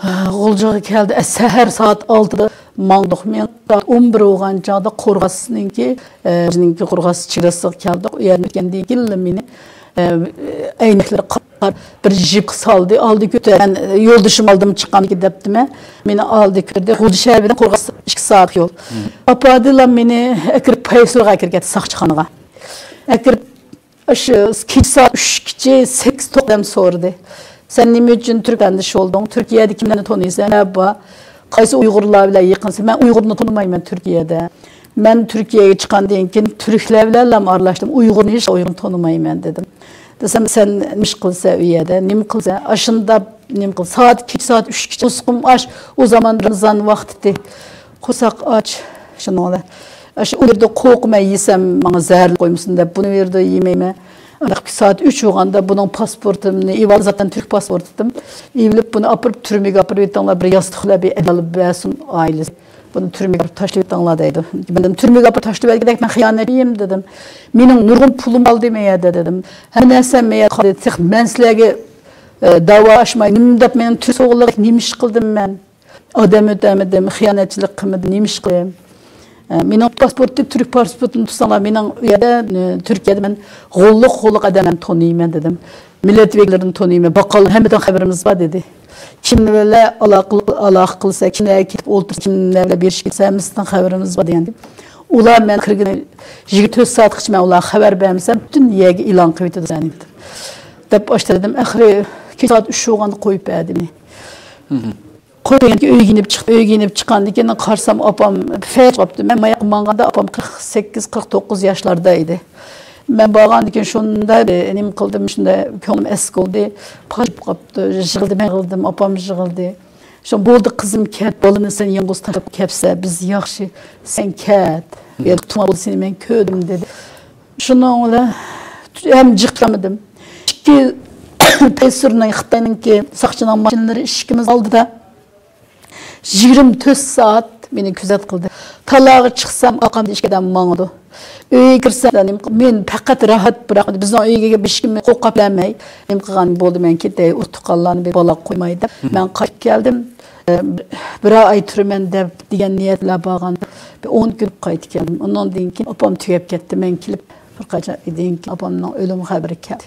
ئە، غۇلجىغا كەلدى. ئە، سەھەر سائەت ئالتىدا ماڭدۇق. مېنىڭ سائەت ئون بىر بولغان چاغدا قورغاسنىڭكى، ئە، غۇلجىنىڭكى قورغاس چېگراسىغا كەلدۇق. ئۇ يەردىن ئۆتكەندىن كېيىنلا مېنى، ئە، ئەينەكلىرى قارا بىر جىپقا سالدى، ئالدى كۆتۈر. مەن يولدىشىم ئالدىمغا چىققاندىكىن دەپتىمەن. مېنى ئالدى كۆتۈردى. غۇلجا شەھىرى بىلەن قورغاس ئىككى سائەت يول. ئاپاردىلا مېنى ئەكىرىپ پەيسۇرغا ئەكىرگەن ساقچىخانىغا. ئەكىرىپ، ئاشۇ كېچە سائەت ئۈچكىچە سەككىز توققۇز ئادەم سورىدى. سەن نېمە ئۈچۈن تۈرك ۋەتەندىشى بولدۇڭ؟ تۈركىيەدە كىملەرنى تونۇيسەن؟ نەدە بار؟ قايسى ئۇيغۇرلار بىلەن يېقىنسەن؟ مەن ئۇيغۇرنى تونۇمايمەن تۈركىيەدە. مەن تۈركىيەگە چىققاندىن كېيىن تۈركلەر بىلەنلا ئارىلاشتىم. ئۇيغۇرنى، ھېچ ئۇيغۇرنى تونۇمايمەن دېدىم. دېسەم، سەن نېمە ئىش قىلىسەن ئۇ يەردە؟ نېمە قىلىسەن؟ ئاشۇنداق نېمە قىل، سائەت، كېچە سائەت ئۈچكىچە قورسىقىم ئاچ. ئۇ زامان رامىزان ۋاقتىتى. قورساق ئاچ. شۇنىڭ بىلەن، ئاشۇ ئۇ يەردە قورقىمەن، يېسەم ماڭا زەھەرلىك قويمىسۇن دەپ، بۇنى بېرىدۇ، يېمەيمەن. ئانداق سائەت ئۈچ بولغاندا بۇنىڭ پاسپورتىمنى ئېۋالدى، زاتەن تۈرك پاسپورتىتىم. ئېۋىلىپ بۇنى ئاپىرىپ تۈرمىگە ئاپىرىۋېتىڭلار، بىر ياستۇق بىلەن بىر ئەدەل بەرسۇن ئائىلىسى. بۇنى تۈرمىگە ئاپىرىپ تاشلىۋېتىڭلار دەيدۇ. مەن دېدىم، تۈرمىگە ئاپىرىپ تاشلىۋەتكۈدەك مەن خىيانەتچىيم دېدىم. مېنىڭ نۇرغۇن پۇلۇم قالدى مەن يەردە دېدىم. ھەممە نەرسەم مەن يەردە قالدى. تېخى مەن سىلەرگە، ئە، داۋا ئاچماي، نېمە دەپ مېنىڭ تۈرك سوغۇللۇق نېمە ئىش قىلدىم مەن؟ ئادەم ئۆتەمىدىم، خىيانەتچىلىك قىلمىدىم، نېمە ئىش قىلىم؟ ئە، مېنىڭ پاسپورتى، تۈرك پاسپورتىنى تۇتساڭلار، مېنىڭ ئۇ يەردە، ئە، تۈركىيەدە مەن غوللۇق، غوللۇق ئادەملەرنى تونۇيمەن دېدىم. مىللەت ۋەكىللىرىنى تونۇيمەن، باققانلار ھەممىدىن خەۋىرىمىز بار دېدى. كىملەر بىلەن ئالاقە، ئالاقە قىلسا، كىملەرگە كېتىپ ئولتۇرسا، كىملەر بىلەن بېرىشىپ كەتسە، ھەممىسىدىن خەۋىرىمىز بار دېگەندىكىن، ئۇلار مەن كىرگىنى يىگىرمە تۆت سائەتقىچە مەن ئۇلارغا خەۋەر بەرمىسەم، پۈتۈن يەرگە ئېلان قىلىۋېتىدۇ سېنى دېدىم. دەپ ئاشتا دېدىم، ئاخىرى كېچە سائەت ئۈچ بولغاندا قويۇپ بەردى مېنى. قويغاندىن كېيىن ئۆيگە يېنىپ چىقتىم. ئۆيگە يېنىپ چىققاندىن كېيىن قارىسام، ئاپام فەلج قاپتۇ. مەن ماياققا ماڭغاندا ئاپام قىرىق سەككىز، قىرىق توققۇز ياشلاردا ئىدى. مەن بارغاندىن كېيىن شۇنداق بىر نېمە قىلدىم، شۇنداق كۆڭلۈم ئەسكە بولدى. پاش بولۇپ قاپتۇ. يىغلىدىم، يىغلىدىم، ئاپام يىغلىدى. شۇ بولدى قىزىم، كەت، بالىنى سەن يالغۇز تاشلاپ كەپسە، بىز ياخشى، سەن كەت. يەردە تۇما بولدى سېنى مەن كۆردۈم دېدى. شۇنىڭ بىلەن ھەم جىق تۇرالمىدىم. ئىككى پەيسۇرنىڭ، خىتاينىڭكى ساقچىنىڭ ماشىنىلىرى ئىشىكىمىز ئالدىدا يىگىرمە تۆت سائەت مېنى كۆزەت قىلدى. تالاغا چىقسام، ئارقامدا ئىككى ئادەم ماڭىدۇ. ئۆيگە كىرسەم، نېمە قىل-، مېنى پەقەت راھەت بىراقمىدى. بىزنىڭ ئۆيگە كىرىپ ھېچكىم قورقۇپ كەلمەي، نېمە قىلغان بولدى، مەن كېتەي، ئۇرۇق تۇغقانلارنى بىر بالا قويماي دەپ، مەن قايتىپ كەلدىم. بىر ئاي تۇرىمەن دەپ دېگەن نىيەت بىلەن بارغاندا، بىر ئون كۈن قايتىپ كەلدىم. ئۇنىڭدىن كېيىن ئاپام تۈگەپ كەتتى. مەن كېلىپ بىر قانچە ئايدىن كېيىن ئاپامنىڭ ئۆلۈم خەۋىرى كەلدى.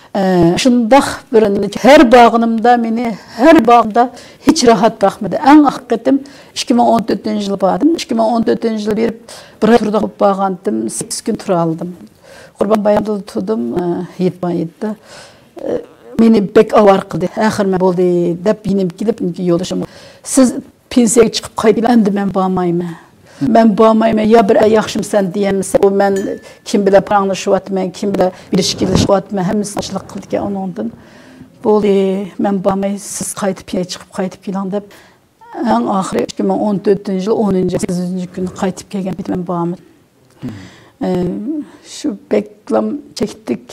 ئە، شۇنداق بىر، ھەر بارغىنىمدا مېنى، ھەر بارغىنىمدا ھېچ راھەت باقمىدى. ئەڭ ئاخىرقى قېتىم ئىككى مىڭ ئون تۆتىنچى يىلى باردىم. ئىككى مىڭ ئون تۆتىنچى يىلى بېرىپ، بىر ئاي تۇردۇق بولۇپ بارغانتىم، سەككىز كۈن تۇرالىدىم. قۇربان بايرامدا تۇردۇم، ئە، يېتىپ، يېتىدە. ئە، مېنى بەك ئاۋارە قىلدى. ئاخىر مەن بولدى دەپ يېنىمغا كېلىپ، يولدىشىم، سىز پېنسىيەگە چىقىپ قايتىلا، ئەمدى مەن بارمايمەن. مەن بارمايمەن، يا بىر ياخشىمۇ سەن دېيەلمىسە، ئۇ مەن كىم بىلەن پاراڭلىشىۋاتىمەن، كىم بىلەن بېرىشكە كېلىشىۋاتىمەن، ھەممىسىنى ئاشلىق قىلىدىكەن ئۇنىڭدىن. بولدى، مەن بارماي، سىز قايتىپ كېلەي، چىقىپ قايتىپ كېلىڭ دەپ، ئەڭ ئاخىرى ئىككى مىڭ ئون تۆتىنچى يىل ئونىنچى ئاي سەككىزىنچى كۈنى قايتىپ كەلگەن پېتى مەن بارمىدىم. ئە، شۇ بەكلام چەكتىك.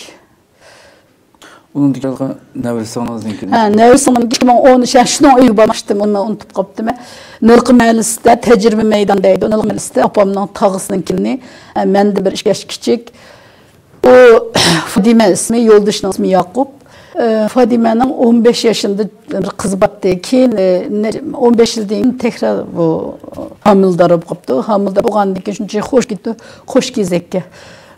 ئۇنىڭدىن كېيىن نەۋرىسىڭىزنىڭكى ھە، نەۋرىسىڭىزنىڭكى ئىككى مىڭ ئون، شۇ، شۇنىڭ ئۆيىگە بارماقچىدىم، ئۇنى مەن ئۇنتۇپ قاپتىمەن. نىلقا مەھەللىسىدە تەجرىبە مەيدانى دەيدۇ. نىلقا مەھەللىسىدە ئاپامنىڭ تاغىسىنىڭ كېلىنى، ئە، مەندىن بىر ئىككى ياش كىچىك. ئۇ فادىمە ئىسمى، يولدىشىنىڭ ئىسمى ياقۇپ. ئە، فادىمەنىڭ ئون بەش يېشىندا بىر قىزى بارتتى. كېيىن، ئە، نە-، ئون بەش يىلدىن كېيىن تەكرار بۇ ھامىلىدار بولۇپ قاپتۇ. ھامىلىدار بولغاندىن كېيىن شۇنچە خوش كېتىپتۇ، قوش كېزەككە.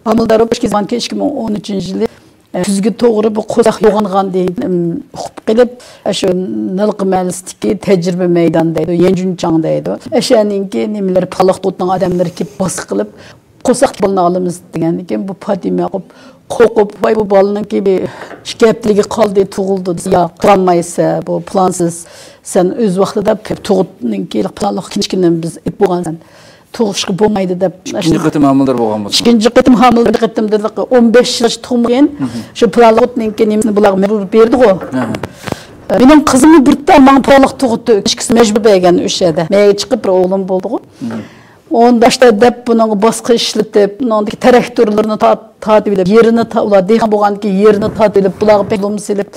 ھامىلىدار بولۇپ قوش كېزەككە ئىككى مىڭ ئون ئۈچىنچى يىلى، ئە، كۈزگە توغرا بۇ قورساق يوغانغاندىن كېيىن، ئىم، ئۇقۇپ قېلىپ، ئە، شۇ نىلقا مەھەللىسىدىكى تەجرىبە مەيدانى دەيدۇ، يەنجۈنچاڭ دەيدۇ. ئەشەنىڭكى نېمىلىرى، پالاقتۇغۇتنىڭ ئادەملىرى كېلىپ باس قىلىپ، قورساق بالىنى ئالىمىز دېگەندىن كېيىن، بۇ پاتىمە قوپ-، قورقۇپ، ۋاي، بۇ بالىنىڭكى بىر ئىككى ھەپتىلىكى قالدى، تۇغۇلىدۇ دېسە، ياق، تۇغالمايسە، بۇ پىلانسىز، سەن ئۆز ۋاقتىدا تۇغۇتنىڭكى پىلانلىق كىنىشكىنى بىز ئېلىپ بولغانسەن، تۇغۇشقا بولمايدۇ دەپ. ئىككىنچى قېتىم ھامىلىدار بولغان بولسا. ئىككىنچى قېتىم ھامىلىدار، بىر قېتىمدا ئون بەش يىل تۇغمىغان، شۇ پىلانلىق تۇغۇتنىڭكى نېمىسىنى بۇلارغا مەجبۇر بەردىغۇ. مېنىڭ قىزىممۇ بىر تال ماڭا پىلانلىق تۇغۇت كىنىشكىسى مەجبۇر بەرگەن ئۆشەدە. مەيگە چىقىپ بىر ئوغلۇم بولدىغۇ. ئۇنى باشتا دەپ، بۇنىڭغا باسقا ئىشلىتىپ، بۇنىڭدىكى تىراكتورلىرىنى تارت-، تارتىۋېلىپ، يېرىنى تا-، ئۇلار دېھقان بولغاندىكىن يېرىنى تارتىۋېلىپ، بۇلارغا بەك زۇلۇم سېلىپ،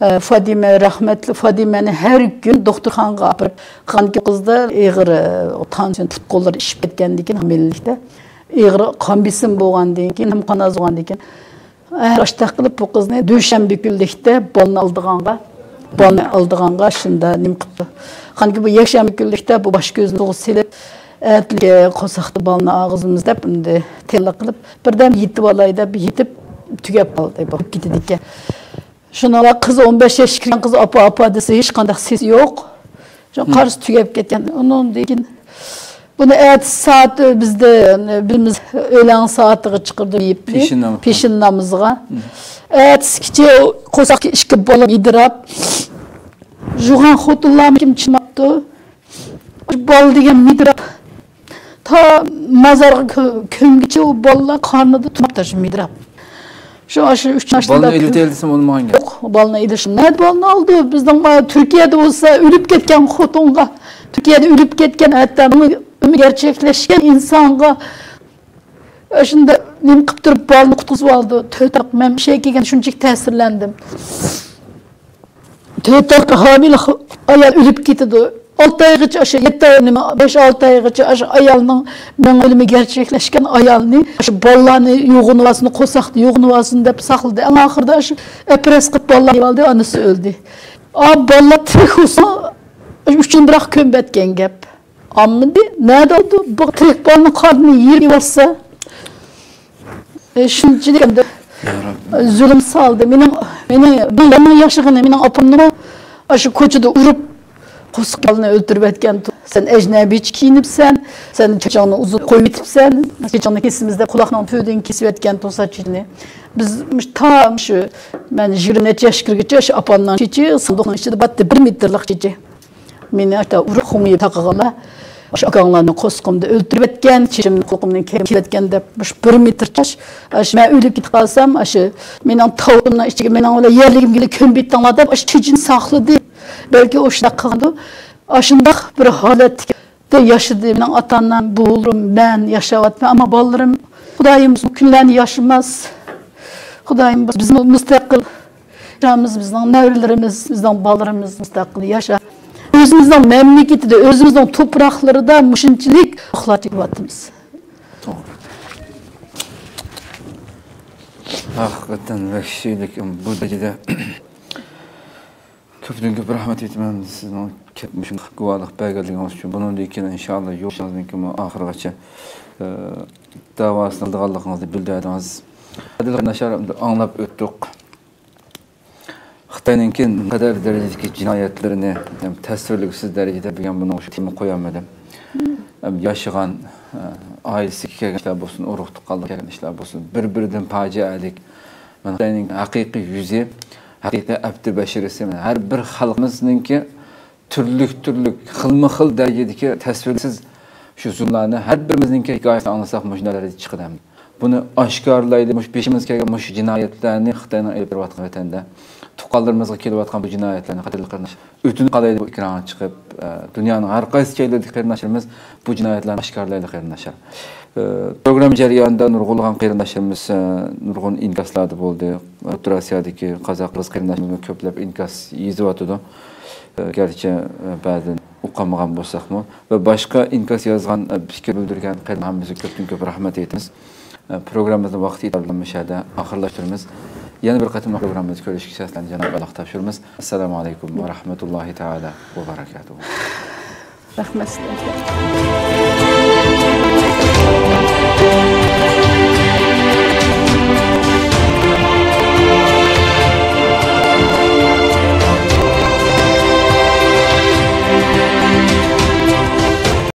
ئە، فادىمە، رەھمەتلىك فادىمەنى ھەر كۈن دوختۇرخانىغا ئاپىرىپ، قان قىزدا ئېغىر، ئە، تانسىيون، پۇت-قوللىرى ئىششىپ كەتكەندىن كېيىن، ھامىلىلىكتە ئېغىر قان بېسىم بولغاندىن كېيىن، ھەم قان ئاز بولغاندىن كېيىن، ھەر ئاشتاق قىلىپ بۇ قىزنى دۈشەنبە كۈنلۈكتە بالىنى ئالىدىغانغا، بالىنى ئالىدىغانغا شۇندا نېمە قىپتۇ. قانكى بۇ يەكشەنبە كۈنلۈكتە بۇ باش كۆزىنى سۇغا سېلىپ، ئەتىلىكى قورساقتا بالىنى ئاغىزىمىز دەپ ئەمدى تەييارلىق قىلىپ، بىردەم يېتىۋالاي دەپ يېتىپ تۈگەپ قالدى، بولۇپ كېتىدىكەن. شۇنىڭغا قىز ئون بەش ياشقا كىرگەن قىز ئاپا، ئاپا دېسە ھېچقانداق سېسى يوق. شۇ قارىسا تۈگەپ كەتكەن. ئۇنىڭدىن كېيىن بۇنى ئەتىسى سائەت بىزدە بىلىمىز، ئۆيلەڭ سائىتىغا چىقىرىدۇ مېيىپنى. پېشىن نامىزى. پېشىن نامىزىغا. ئەتىسىگىچە قورساقتىكى ئىككى بالام مىدىراپ، يۇغان خوتۇنلارمۇ كىم چىماپتۇ. بالا دېگەن مىدىراپ، تا مازارغا كۆ-، كۆمگىچە ئۇ بالىلار قارنىدا تۇرماپتۇ شۇ مىدىراپ. شۇ، شۇ ئۈچ ياشتا بالىنى ئېلىۋېتەي دېسەم بولمىغان گەپ. يوق، بالىنى ئېلىش. نەدە بالىنى ئالدى؟ بىزنىڭ ما-، تۈركىيەدە بولسا ئۆلۈپ كەتكەن خوتۇنغا، تۈركىيەدە ئۆلۈپ كەتكەن، ھەتتا ئۆمرى گەرچەكلەشكەن ئىنسانغا شۇنداق نېمە قىلىپ تۇرۇپ بالىنى قۇتقۇزۇپ ئالدى. تۆت ئايلىق مەن بۇ يەرگە كەلگەندە شۇنچىلىك تەسىرلەندىم. تۆت ئايلىق ھامىلە خ-، ئايال ئۆلۈپ كېتىدۇ. ئالتە ئايغىچە ئاشۇ، يەتتە ئاي، نېمە، بەش، ئالتە ئايغىچە ئاشۇ ئايالنىڭ مېڭە ئۆلۈمى گەرچەكلەشكەن ئايالنى، ئاشۇ بالىلارنى يوغىنىۋالسۇن، قورساقتا يوغىنىۋالسۇن دەپ ساقلىدى. ئەڭ ئاخىرىدا ئاشۇ ئەپرەس قىلىپ بالىلارنى يېۋالدى، ئانىسى ئۆلدى. ئا، بالىلار تىرىك بولسا، ئۈچىنى بىراق كۆمۈۋەتكەن گەپ. ئاممىدى، نەدە ئالدى؟ بۇ تىرىك بالىنىڭ قارنىنى يېرىپ يېۋالسا. ئە، شۇنچىلىك ئەمدى زۇلۇم سالدى. مېنىڭ، مېنىڭ، مېنىڭ ياشىغىنى، مېنىڭ ئاپامنىمۇ ئاشۇ كوچىدا ئۇرۇپ، قورساق بالىنى ئۆلتۈرۈۋەتكەن. سەن ئەجنەبىيچە كىيىنىپسەن، سەن چېچىڭنى ئۇزۇن قويۇۋېتىپسەن، چېچىڭنى كېسىمىز دەپ قۇلاقنىڭ تۈۋىدىن كېسىۋەتكەن تۇرسا چېچىنى. بىز مۇش-، تا مۇشۇ، مەن يىگىرمە نەچچە ياشقا كىرگۈچە شۇ ئاپامنىڭ چېچى ساندۇقنىڭ ئىچىدە باتتى، بىر مېتىرلىق چېچى. مېنى ئاشتا ئۇرۇق خۇڭيى تاقىغانلار، ئاشۇ ئاكاڭلارنى قورسىقىمدا ئۆلتۈرۈۋەتكەن، چېچىمنى قۇلىقىمدىن كېلىۋەتكەن دەپ، مۇشۇ بىر مېتىر چاچ، ئاشۇ مەن ئۆلۈپ كېتىپ قالسام، ئاشۇ مېنىڭ تاۋۇتۇمنىڭ ئىچىگە مېنىڭ بىلەن يەرلىكىمگە كۆمۈپ يېتىڭلار دەپ، ئاشۇ چېچىنى ساقلىدى. بەلكى ئۇ شۇنداق قىلغاندۇ. ئاشۇنداق بىر ھالەتتە ياشىدى مېنىڭ ئاتا-ئانام، بوۋىلىرىم، مەن ياشاۋاتىمەن. ئەمما بالىلىرىم، خۇدايىم، بۇ كۈنلەرنى ياشىماس. خۇدايىم، بىز مۇستەقىل ياشامىز، بىزنىڭ نەۋرىلىرىمىز، بىزنىڭ بالىلىرىمىز مۇستەقىل ياشا-، ئۆزىمىزنىڭ مەملىكىتىدە، ئۆزىمىزنىڭ توپراقلىرىدا مۇشۇنچىلىك ئاقلار چېكىۋاتىمىز. توغرا. ھەقىقەتەن ۋەھشىيلىك بۇ دەرىجىدە. كۆپتىن كۆپ رەھمەت ئېيتىمەن سىزنىڭ كەپ مۇشۇنداق گۇۋاھلىق بەرگەنلىكىڭىز ئۈچۈن. بۇنىڭدىن كېيىن ئىنشائاللا يولىڭىزنىڭكى ئاخىرىغىچە، ئە، داۋاسىنى ئالىدىغانلىقىڭىزنى بىلدۈردىڭىز. ئادىل قېرىنداشلار، ئاڭلاپ ئۆتتۇق. خىتاينىڭكى نەقەدەر دەرىجىدىكى جىنايەتلىرىنى، ھەم تەسۋىرلىگۈسىز دەرىجىدە بۈگۈن بۇنىڭغا شۇ تېما قويالمىدىم. ھەم ياشىغان، ئە، ئائىلىسىگە كەلگەن ئىشلار بولسۇن، ئۇرۇق تۇغقانلىققا كەلگەن ئىشلار بولسۇن، بىر-بىرىدىن پاجىئەلىك. مانا خىتاينىڭ ھەقىقىي يۈزى، ھەقىقىي ئەپتى بەشىرىسى، مانا ھەر بىر خەلقىمىزنىڭكى تۈرلۈك-تۈرلۈك، خىلمۇ-خىل دەرىجىدىكى تەسۋىرسىز شۇ زۇلۇملارنى ھەر بىرىمىزنىڭكى ھېكايىسىنى ئاڭلىساق، مۇشۇ دەرىجىگە چىقىدۇ ئەمدى. بۇنى ئاشكارىلايلى، مۇشۇ بېشىمىزغا كەلگەن مۇشۇ جىنايەتلەرنى خىتاينىڭ ئېلىپ بېرىۋاتقان ۋەتەندە تۇغقانلىرىمىزغا كېلىۋاتقان بۇ جىنايەتلەرنى قەدىرلىك قېرىنداش، ئۆتۈنۈپ قالايلى، بۇ ئېكرانغا چىقىپ، ئە، دۇنيانىڭ ھەر قايسى جايلىرىدىكى قېرىنداشلىرىمىز بۇ جىنايەتلەرنى ئاشكارىلايلى، قېرىنداشلار. ئە، پروگرامما جەريانىدا نۇرغۇنلىغان قېرىنداشلىرىمىز، ئە، نۇرغۇن ئىنكاسلاردا بولدى. ئوتتۇرا ئاسىيادىكى قازاق، قىرغىز قېرىنداشلىرىمىزمۇ كۆپلەپ ئىنكاس يېزىۋاتىدۇ. ئە، گەرچە، ئە، بەزىدىن ئوقۇمىغان بولساقمۇ ۋە باشقا ئىنكاس يازغان، ئە، پىكىر بىلدۈرگەن قېرىنداشلىرىمىزغا كۆپتىن كۆپ رەھمەت ئېيتىمىز. ئە، پروگراممىمىزنى ۋاقتى ئېتىبارى بىلەن مۇشۇ يەردە ئاخىرلاشتۇرىمىز. يەنە بىر قېتىملىق پروگراممىمىزدا كۆرۈشكىچە سىلەرنى جانابى ئاللاغا تاپشۇرىمىز. ئەسسالامۇ ئەلەيكۇم ۋە رەھمەتۇللاھى تائالا ۋە بەرەكاتۇھۇ. رەھمەت سىلەرگە.